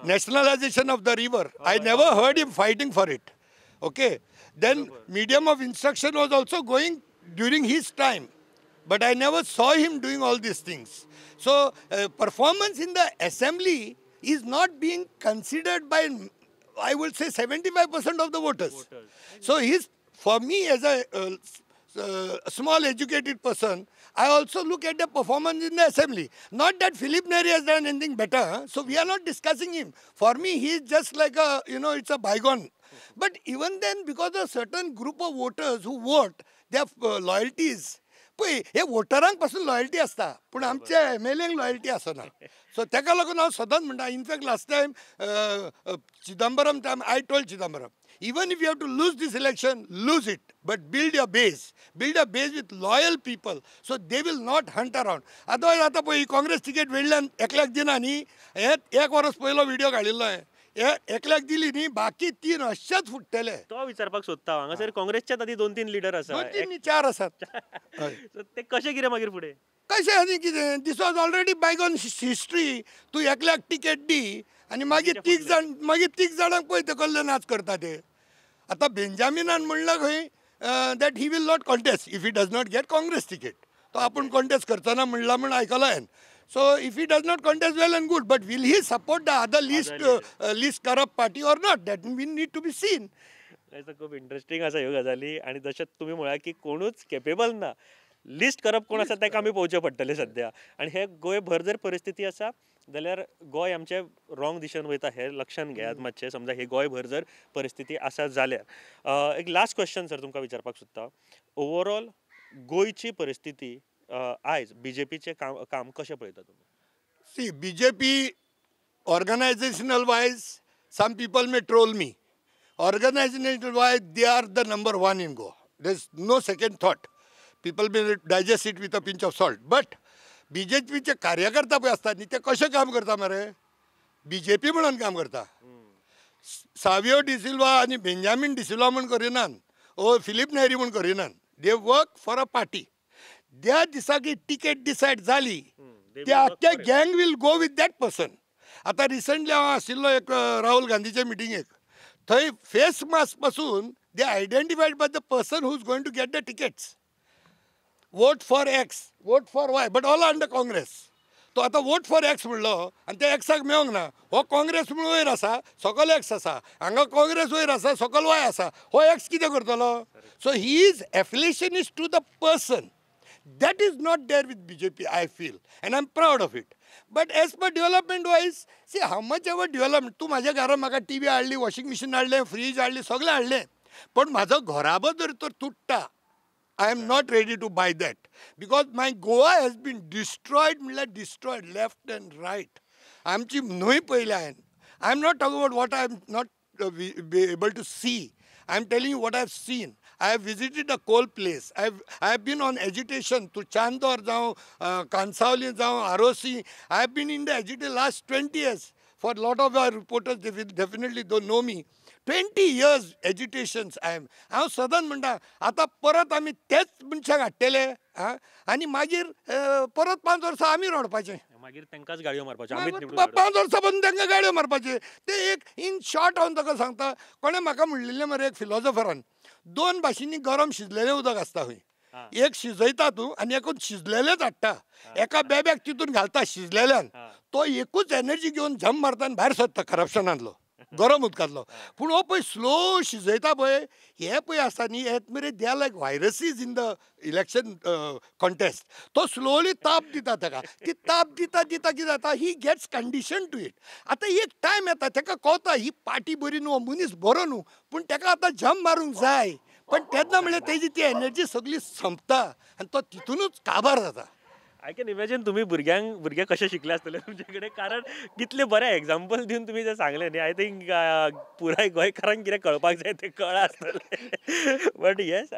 Nationalization of the river. I never heard him fighting for it. Okay. Then medium of instruction was also going during his time. But I never saw him doing all these things. So performance in the assembly is not being considered by, I would say, 75% of the voters. So he's, for me as a small educated person, I also look at the performance in the assembly. Not that Philip Neri has done anything better, huh? So we are not discussing him. For me, he is just like a, you know, it's a bygone. But even then, because a certain group of voters who vote, their loyalties, पळय हे वोटरांक पासून loyalty आसता पूण आमच्या M L एंक loyalty आसना. So ताका लागून हांव सदांच म्हणटा, in fact last time Chidambaram time I told Chidambaram, even if you have to lose this election, lose it, but build your base. Build a base with loyal people so they will not hunt around. Otherwise आतां पळय Congress ticket वेडल्यान एकल्याक दिना न्ही, हे एक वरस पयलो video काडिल्लो हांवें, हे एकल्याक दिली न्ही बाकी 3 अशेच फुट्टले. तो विचारपाक सोदता हांगासर काँग्रेसच्याच आदी 2-3 लिडर आसा, 2-3 4 आसात, ते कशें कितें मागीर फुडें कशें आनी कितें? This was already bygone history. तूं एकल्याक तिकेट दी आनी मागीर 3 जाण, मागीर 3 जाणांक पळय ते कसले नाच करता ते. आतां बेंजामिनान म्हणलां खंय that he will not contest if he does not get Congress ticket. तो आपूण कॉन्टेस्ट करचो ना म्हणलां म्हूण आयकलां हांवें. So if he does not contest, well and good, but will he support the other least corrupt party or not? That will need to be seen. खूब interesting आसा ह्यो गजाली आनी जशें तुमी म्हळ्यार की कोणूच केपेबल ना, लिस्ट करप कोण आसा ताका आमी पळोवचें पडटलें सद्या. आनी हे गोंयभर जर परिस्थिती आसा जाल्यार गोंय आमचें रॉंग दिशेन वयता हें लक्षांत घेयात मातशें. समजा हे गोंयभर जर परिस्थिती आसा जाल्यार एक लास्ट क्वेश्चन सर तुमकां विचारपाक सोदता, ओवरऑल गोंयची परिस्थिती आयज बीजेपीचें काम कशें पळयता तुमी? See, BJP organisational wise some people may troll me, organisational wise they are the number 1 in Goa, there is no second thought. People may digest it with a pinch of salt. But बीजेपीचे कार्यकर्ता पळय आसतात न्ही ते कशें काम करता मरे, BJP म्हणून काम करता. सावियो डिसिल्वा आनी बेंजामीन डिसिल्वा म्हूण करिनात ओ फिलीप नेरी म्हूण करिनात, they work for a party. त्या दिसा की तिकेट डिसायड जाली त्या आख्या gang will go with that person. आतां रिसंटली हांव आशिल्लो एक राहुल गांधीचे मिटिंगेक, थंय फेस मास्क पासून they identified by the person who is going to get the tickets. Vote for X, vote for Y, but all under Congress. तो आतां vote for x म्हणलो आनी त्या एक्साक मेळोंक ना, हो काँग्रेस म्हणून वयर आसा सकल एक्स आसा, हांगा काँग्रेस वयर आसा सकल वाय आसा, हो एक्स कितें करतलो? So his affiliation is to the person. That is not there with BJP, I feel, and I am proud of it. But as per development wise, see how much ever development. तूं म्हाज्या घरान म्हाका T V हाडली, washing machine हाडलें, fridge हाडली, सगळें हाडलें, पण म्हाजो घराबो जर तर तुट्टा, I am not ready to buy that because my Goa has been destroyed, म्हणल्यार डिस्ट्रॉयड लेफ्ट एंड रायट. आमची न्हंय पळयल्या हांवें. I am not talking about what I am not able to see. I am telling you what I have seen. I have visited a coal place. I have been on agitation to Chandor जावं, कांसावली जावं, Arossim. I have been in the agitation last 20 years. For a lot of our reporters, they will definitely don't know me. 20 years agitations I am. हांव सदांच म्हणटा आतां परत आमी तेच मनशाक हाडटले आं आनी मागीर परत 5 वर्सां आमी रडपाचें, मागीर तांकांच गाडयो मारपाच्यो, 5 वर्सां पसून तांकां गाडयो मारपाचें। ते एक इन शॉर्ट हांव ताका सांगता, कोणें म्हाका म्हणलेलें मरे एक फिलॉजॉफरान, 2 भाशेंनी गरम शिजलेलें उदक आसता खंय, एक शिजयता तूं आनी एकूच शिजलेलेंच हाडटा, एका बेब्याक तितून घालता शिजलेल्यान, तो एकूच एनर्जी घेवन झम मारता आनी भायर सरता करप्शनांतलो, गरम उदकांतलो। पूण हो पळय स्लो शिजयता पळय, हे पळय आसता न्ही, हे मरे they are like viruses in the election contest. तो स्लोली ताप दिता ताका, ती ताप दिता दिता कितें जाता, he gets condition to it. आतां एक टायम येता ताका कळटा ही पार्टी बरी न्हू, मनीस बरो न्हू, पूण ताका आतां झम मारूंक जाय, पण तेन्ना म्हणल्यार तेजी ती एनर्जी सगळी संपता आनी तो तितूनच काबार जाता। I can imagine तुमी भुरगे कशे शिकले आसतले तुमचे कडेन, कारण कितले बरें एग्जाम्पल दिवन तुमी जें सांगलें न्ही, I think पुराय गोंयकारांक कितें कळपाक जाय तें कळ्ळां आसतलें। बट येस,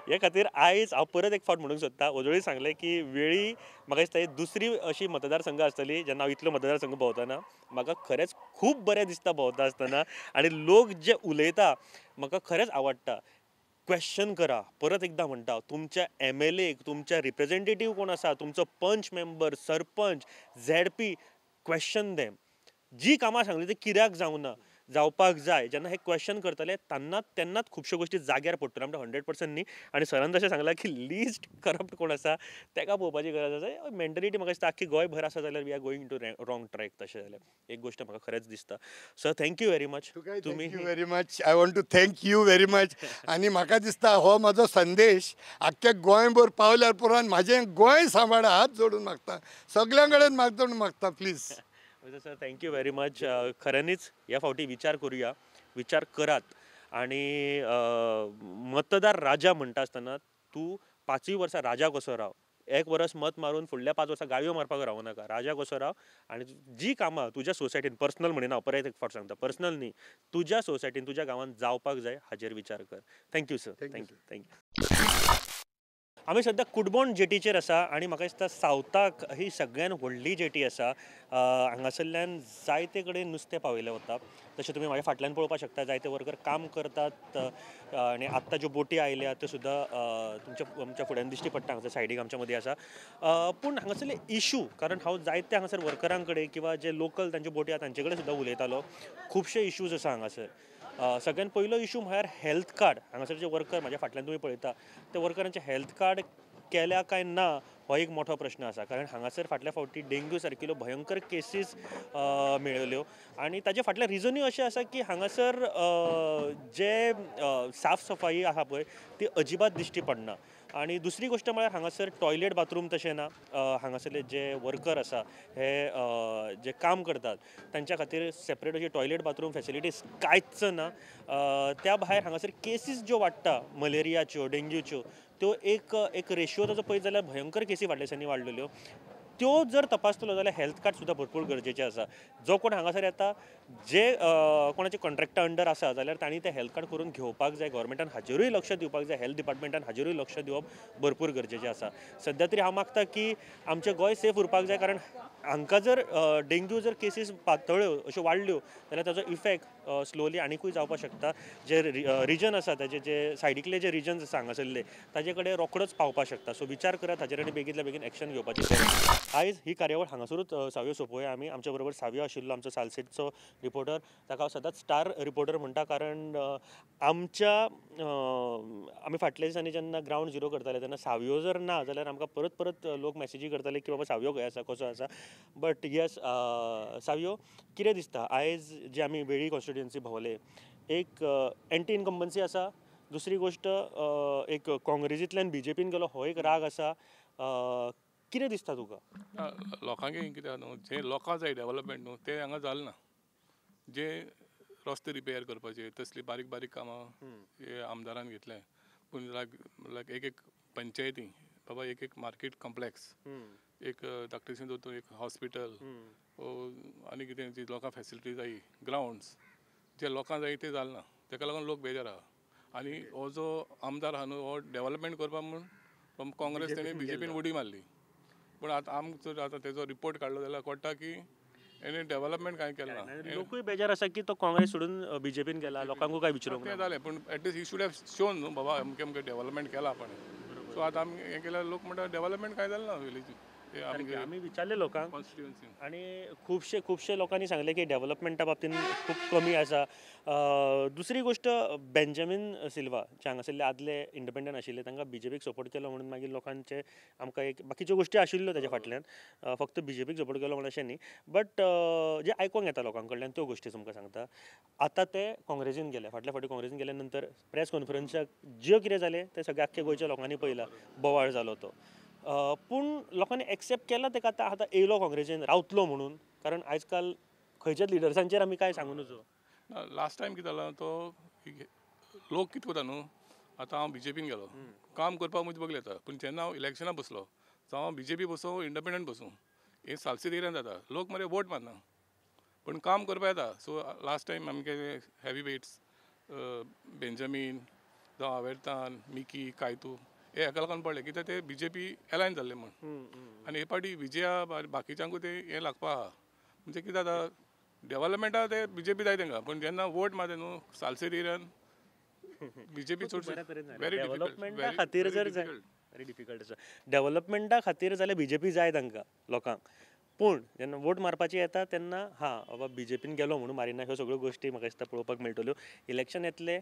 हे खातीर आयज हांव परत एक फावट म्हणूंक सोदता, ओजोळी सांगलें की वेळी म्हाका दिसता ही दुसरी अशी मतदारसंघ आसतली जेन्ना हांव इतलो मतदारसंघ भोंवतना म्हाका खरेंच खूब बरें दिसता भोंवता आसतना, आनी लोक जे उलयता म्हाका खरेंच आवडटा। क्वेश्चन करा, परत एकदां म्हणटा, तुमच्या MLA, तुमच्या रिप्रेझेंटेटीव कोण आसा, तुमचो पंच member, sarpanch, ZP, question them. जी कामां सांगली ती कित्याक जावंक ना, जावपाक जाय। जेन्ना हे क्वेश्चन करतले तेन्नाच खुबश्यो गोश्टी जाग्यार पडटल्यो, आमकां 100% न्ही। आनी सरान जशें सांगलां की लिस्ट करप्ट कोण आसा ताका पळोवपाची गरज आसा। मेंटलिटी म्हाका दिसता आख्खी गोंयभर आसा जाल्यार we are going to wrong track. तशें जाल्यार एक गोश्ट म्हाका खरेंच दिसता। Sir, thank you very much. तुमी thank you very much, I want to thank you very much. आनी म्हाका दिसता हो म्हजो संदेश आख्ख्या गोंयभर पावल्यार पुरान म्हाजें गोंय सांबाळा, हात जोडून मागता सगळ्यां कडेन, हात जोडून मागता please. Sir, thank you very much. खऱ्यांनीच ह्या फावटी विचार करुया, विचार करात। आनी मतदार राजा म्हणटा आसतना तूं 5 वर्सां राजा कसो राव, 1 वर्स मत मारून फुडल्या 5 वर्सां गाळयो मारपाक रावूं नाका, राजा कसो राव आनी जी कामां तुज्या सोसायटीन, पर्सनल म्हणिना, परत एक फावट सांगता, पर्सनल न्ही, तुज्या सोसायटीन तुज्या गांवांत जावपाक जाय हाजेर विचार कर। Thank you sir, thank you, thank you. आमी सद्या कुडबोण जेटीचेर आसा आनी म्हाका दिसता सावथाक ही सगळ्यान व्हडली जेटी आसा। हांगासरल्यान जायते कडेन नुस्तें पावयलें वता, तशें तुमी म्हाज्या फाटल्यान पळोवपाक शकता, जायते वर्कर काम करतात आनी आत्तां ज्यो बोटी आयल्या त्यो सुद्दां तुमच्या आमच्या फुड्यान दिश्टी पडटा, हांगासर सायडीक आमच्या मदीं आसा। पूण हांगासरले इशू, कारण हांव जायते हांगासर वर्करां कडेन किंवा जे लोकल तांच्यो बोटी आसा तांचे कडेन सुद्दां उलयतालो, खुबशे इशूज आसा हांगासर। सगळ्यान पयलो इशू म्हळ्यार हेल्थ कार्ड। हांगासर जे वर्कर म्हाज्या फाटल्यान तुमी पळयता ते वर्करांचे हेल्थ कार्ड केल्या काय ना हो एक मोठो प्रश्न आसा, कारण हांगासर फाटल्या फावटी डेंग्यू सारकिल्यो भयंकर केसीस मेळ्ळ्यो आनी ताजे फाटलें रिजनूय अशें आसा की हांगासर जे साफ सफाई आसा पळय ती अजिबात दिश्टी पडना। आनी दुसरी गोश्ट म्हळ्यार हांगासर टॉयलेट बाथरूम तशें ना, हांगासरले जे वर्कर आसा हे जे काम करतात तांच्या खातीर सेपरेट अशी टॉयलेट बाथरूम फॅसिलिटीज कांयच ना। त्या भायर हांगासर केसीस ज्यो वाडटा मलेरियाच्यो, डेंग्यूच्यो, त्यो एक एक रेशियो ताजो पळयत जाल्यार भयंकर केसी फाटल्या दिसांनी वाडलेल्यो, त्यो जर तपासतलो जाल्यार हेल्थ कार्ड सुद्दां भरपूर गरजेचें आसा। जो कोण हांगासर येता, जे कोणाचे कॉन्ट्रॅक्टा अंडर आसा जाल्यार तांणी तें हेल्थ कार्ड करून घेवपाक जाय, गव्हर्मेंटान हाजेरूय लक्ष दिवपाक जाय, हेल्थ डिपार्टमेंटान हाजेरूय लक्ष दिवप भरपूर गरजेचें आसा। सद्या तरी हांव मागता की आमचें गोंय सेफ उरपाक जाय, कारण हांकां जर डेंग्यू जर केसीस पातळ्यो अश्यो वाडल्यो जाल्यार ताजो इफेक्ट स्लोली आनिकूय जावपाक शकता। जे रिजन आसा ताजे, जे सायडीकले जे रिजन्स आसा हांगासरले ताजे कडेन रोखडोच पावपाक शकता। सो विचार करात हाजेर आनी बेगींतल्या बेगीन एक्शन घेवपाची गरज। आयज ही कार्यावळ हांगासरूच सावयो सोंपोवया आमी। आमच्या बरोबर सावयो आशिल्लो आमचो सालसेटचो रिपोर्टर, ताका हांव सदांच स्टार रिपोर्टर म्हणटा, कारण आमच्या आमी फाटल्या दिसांनी जेन्ना ग्रावंड झिरो करताले तेन्ना सावयो जर ना जाल्यार आमकां परत परत लोक मॅसेजी करताले की बाबा सावयो खंय आसा, कसो आसा। बट येस सावयो, कितें दिसता आयज जे आमी वेळी कॉन्स्टिट्युएन्सी भोंवले, एक एंटी इनकम्बन्सी आसा, दुसरी गोश्ट एक काँग्रेसींतल्यान बीजेपीन गेलो हो एक राग आसा, कितें दिसता तुका? लोकांक कितें न्हू, जें लोकां जाय डेवलपमेंट न्हू तें हांगा जालें ना। जे रस्ते रिपेर करपाचे तसली बारीक बारीक कामां हे आमदारान घेतले, पूण लायक एक एक पंचायती बाबा एक एक मार्केट कॉम्प्लेक्स, एक धाकटेशें दोतोर, एक हॉस्पिटल आनी कितें जी लोकांक फेसिलिटी जाय, ग्रावंड्स जे लोकांक जाय ते जालें ना, तेका लागून लोक बेजार आहा। आनी हो जो आमदार आहा न्हू हो डेवलपमेंट करपाक म्हूण काँग्रेस तेणें बीजेपीन उडी मारली, पूण आतां आमकां जर आतां तेजो रिपोर्ट काडलो जाल्यार कळटा की हेणें डेवलपमेंट कांय केलें ना। लोकूय बेजार आसा की तो काँग्रेस सोडून बीजेपीन गेला, लोकांकूय काय विचारूंक तें जालें, पूण at least he should have shown न्हू बाबा अमकें अमकें डेवलपमेंट केलां आपणें। सो आतां आमी हें केल्यार लोक म्हणटा डेवलपमेंट कांय जालें ना विलेजीन. आमी विचारले लोकांक आनी खुबशे खुबशे लोकांनी सांगलें की डेवलपमेंटा बाबतीन खूब कमी आसा. दुसरी गोश्ट, बेंजामीन सिल्वा जे हांगासरले आदले इंडिपेंडंट आशिल्ले तांकां बीजेपीक सपोर्ट केलो म्हणून मागीर लोकांचे आमकां एक बाकीच्यो गोश्टी आशिल्ल्यो ताच्या फाटल्यान, फक्त बीजेपीक सपोर्ट केलो म्हणून अशें न्ही, बट जे आयकोंक येता लोकां कडल्यान त्यो गोश्टी तुमकां सांगता. आतां ते काँग्रेसीन गेले, फाटल्या फावटी काँग्रेसीन गेल्या नंतर प्रेस कॉन्फरन्साक ज्यो कितें जालें तें सगळें आख्खे गोंयच्या लोकांनी पळयलां, बोवाळ जालो तो. पूण लोकांनी एक्सेप्ट केला तेका आतां आतां येयलो काँग्रेसीन रावतलो म्हणून, कारण आयज काल खंयच्याच लिडर्सांचेर आमी कांय सांगू नजो. लास्ट टायम कितें जालां तो लोक कितें करता न्हू, आतां हांव बीजेपीन गेलो काम करपाक म्हजे बगले येता, पूण जेन्ना हांव इलेक्शनाक बसलो जावं हांव बीजेपी बसूं इंडिपेंडंट बसूं हे सालसेत एरियान जाता, लोक मरे वोट मारना पूण काम करपाक येता. सो लास्ट टायम आमगे हेवी वेट्स बेंजामीन जावं आवेर्तान मिकी कायतू हे हेका लागून पडले कित्याक ते बीजेपी एलायन जाल्ले म्हूण. आनी हे पाटी विजया बाकीच्यांकूय ते हें लागपा आहा, म्हणजे कितें जाता डेवलपमेंटा ते बीजेपी जाय तेंकां, पूण जेन्ना वोट मारता न्हू सालसेत एरियान बीजेपी चडशे व्हेरी डेवलपमेंटा खातीर जर जाय व्हेरी डिफिकल्ट आसा. डेवलपमेंटा खातीर जाल्यार बीजेपी जाय तांकां लोकांक, पूण जेन्ना वोट मारपाची येता तेन्ना हां बाबा बीजेपीन गेलो म्हणून मारिना. ह्यो सगळ्यो गोश्टी म्हाका दिसता पळोवपाक मेळटल्यो. इलेक्शन येतलें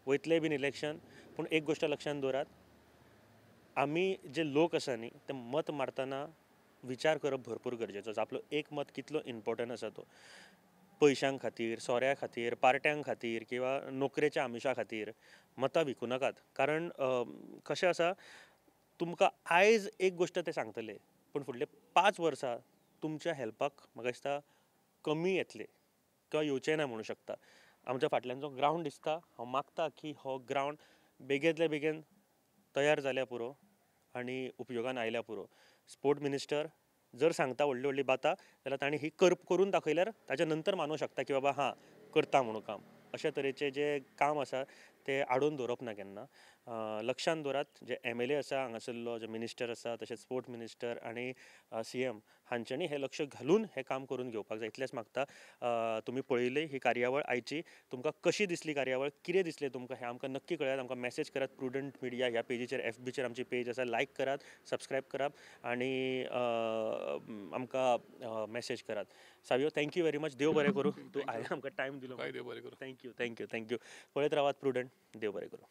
वयतलें बीन इलेक्शन, पूण एक गोश्ट लक्षांत दवरात, आमी जे लोक आसा न्ही ते मत मारतना विचार करप भरपूर गरजेचो आसा. आपलो एक मत कितलो इम्पोर्टंट आसा तो, पयशां खातीर, सोऱ्या खातीर, पार्ट्यां खातीर किंवा नोकरेच्या आमिशा खातीर मतां विकूं नाकात. कारण कशें आसा, तुमकां आयज एक गोश्ट ते सांगतले पूण फुडले 5 वर्सां तुमच्या हेल्पाक म्हाका दिसता कमी येतले किंवा येवचें ना म्हणूं शकता. आमच्या फाटल्यान जो ग्रावंड दिसता, हांव मागता की हो ग्रावंड बेगींतल्या बेगीन तयार जाल्यार पुरो आनी उपयोगान आयल्यार पुरो. स्पोर्ट मिनिस्टर जर सांगता व्हडली व्हडली बातां जाल्यार तांणी ही करून दाखयल्यार ताच्या नंतर मानूंक शकता की बाबा हां करता म्हणून काम. अशे तरेचें जें काम आसा तें आडोवन दवरप ना केन्ना. लक्षांत दवरात, जे MLA आसा हांगासरलो, जे मिनिस्टर आसा, तशेंच स्पोर्ट मिनिस्टर आनी CM हांच्यांनी हें लक्ष घालून हें काम करून घेवपाक जाय, इतलेंच मागता. तुमी पळयली ही कार्यावळ आयची, तुमकां कशी दिसली कार्यावळ, कितें दिसलें तुमकां हें आमकां नक्की कळयात. आमकां मॅसेज करात प्रुडंट मिडिया ह्या पेजीचेर, FBचेर आमची पेज आसा, लायक करात, सबस्क्रायब करात आनी आमकां मॅसेज करात. Savio, thank you very much. देव बरें करूं, तूं आयला आमकां टायम दिलो. देव बरें करूं. Thank you, thank you, thank you. पळयत रावात प्रुडंट. देव बरें करूं.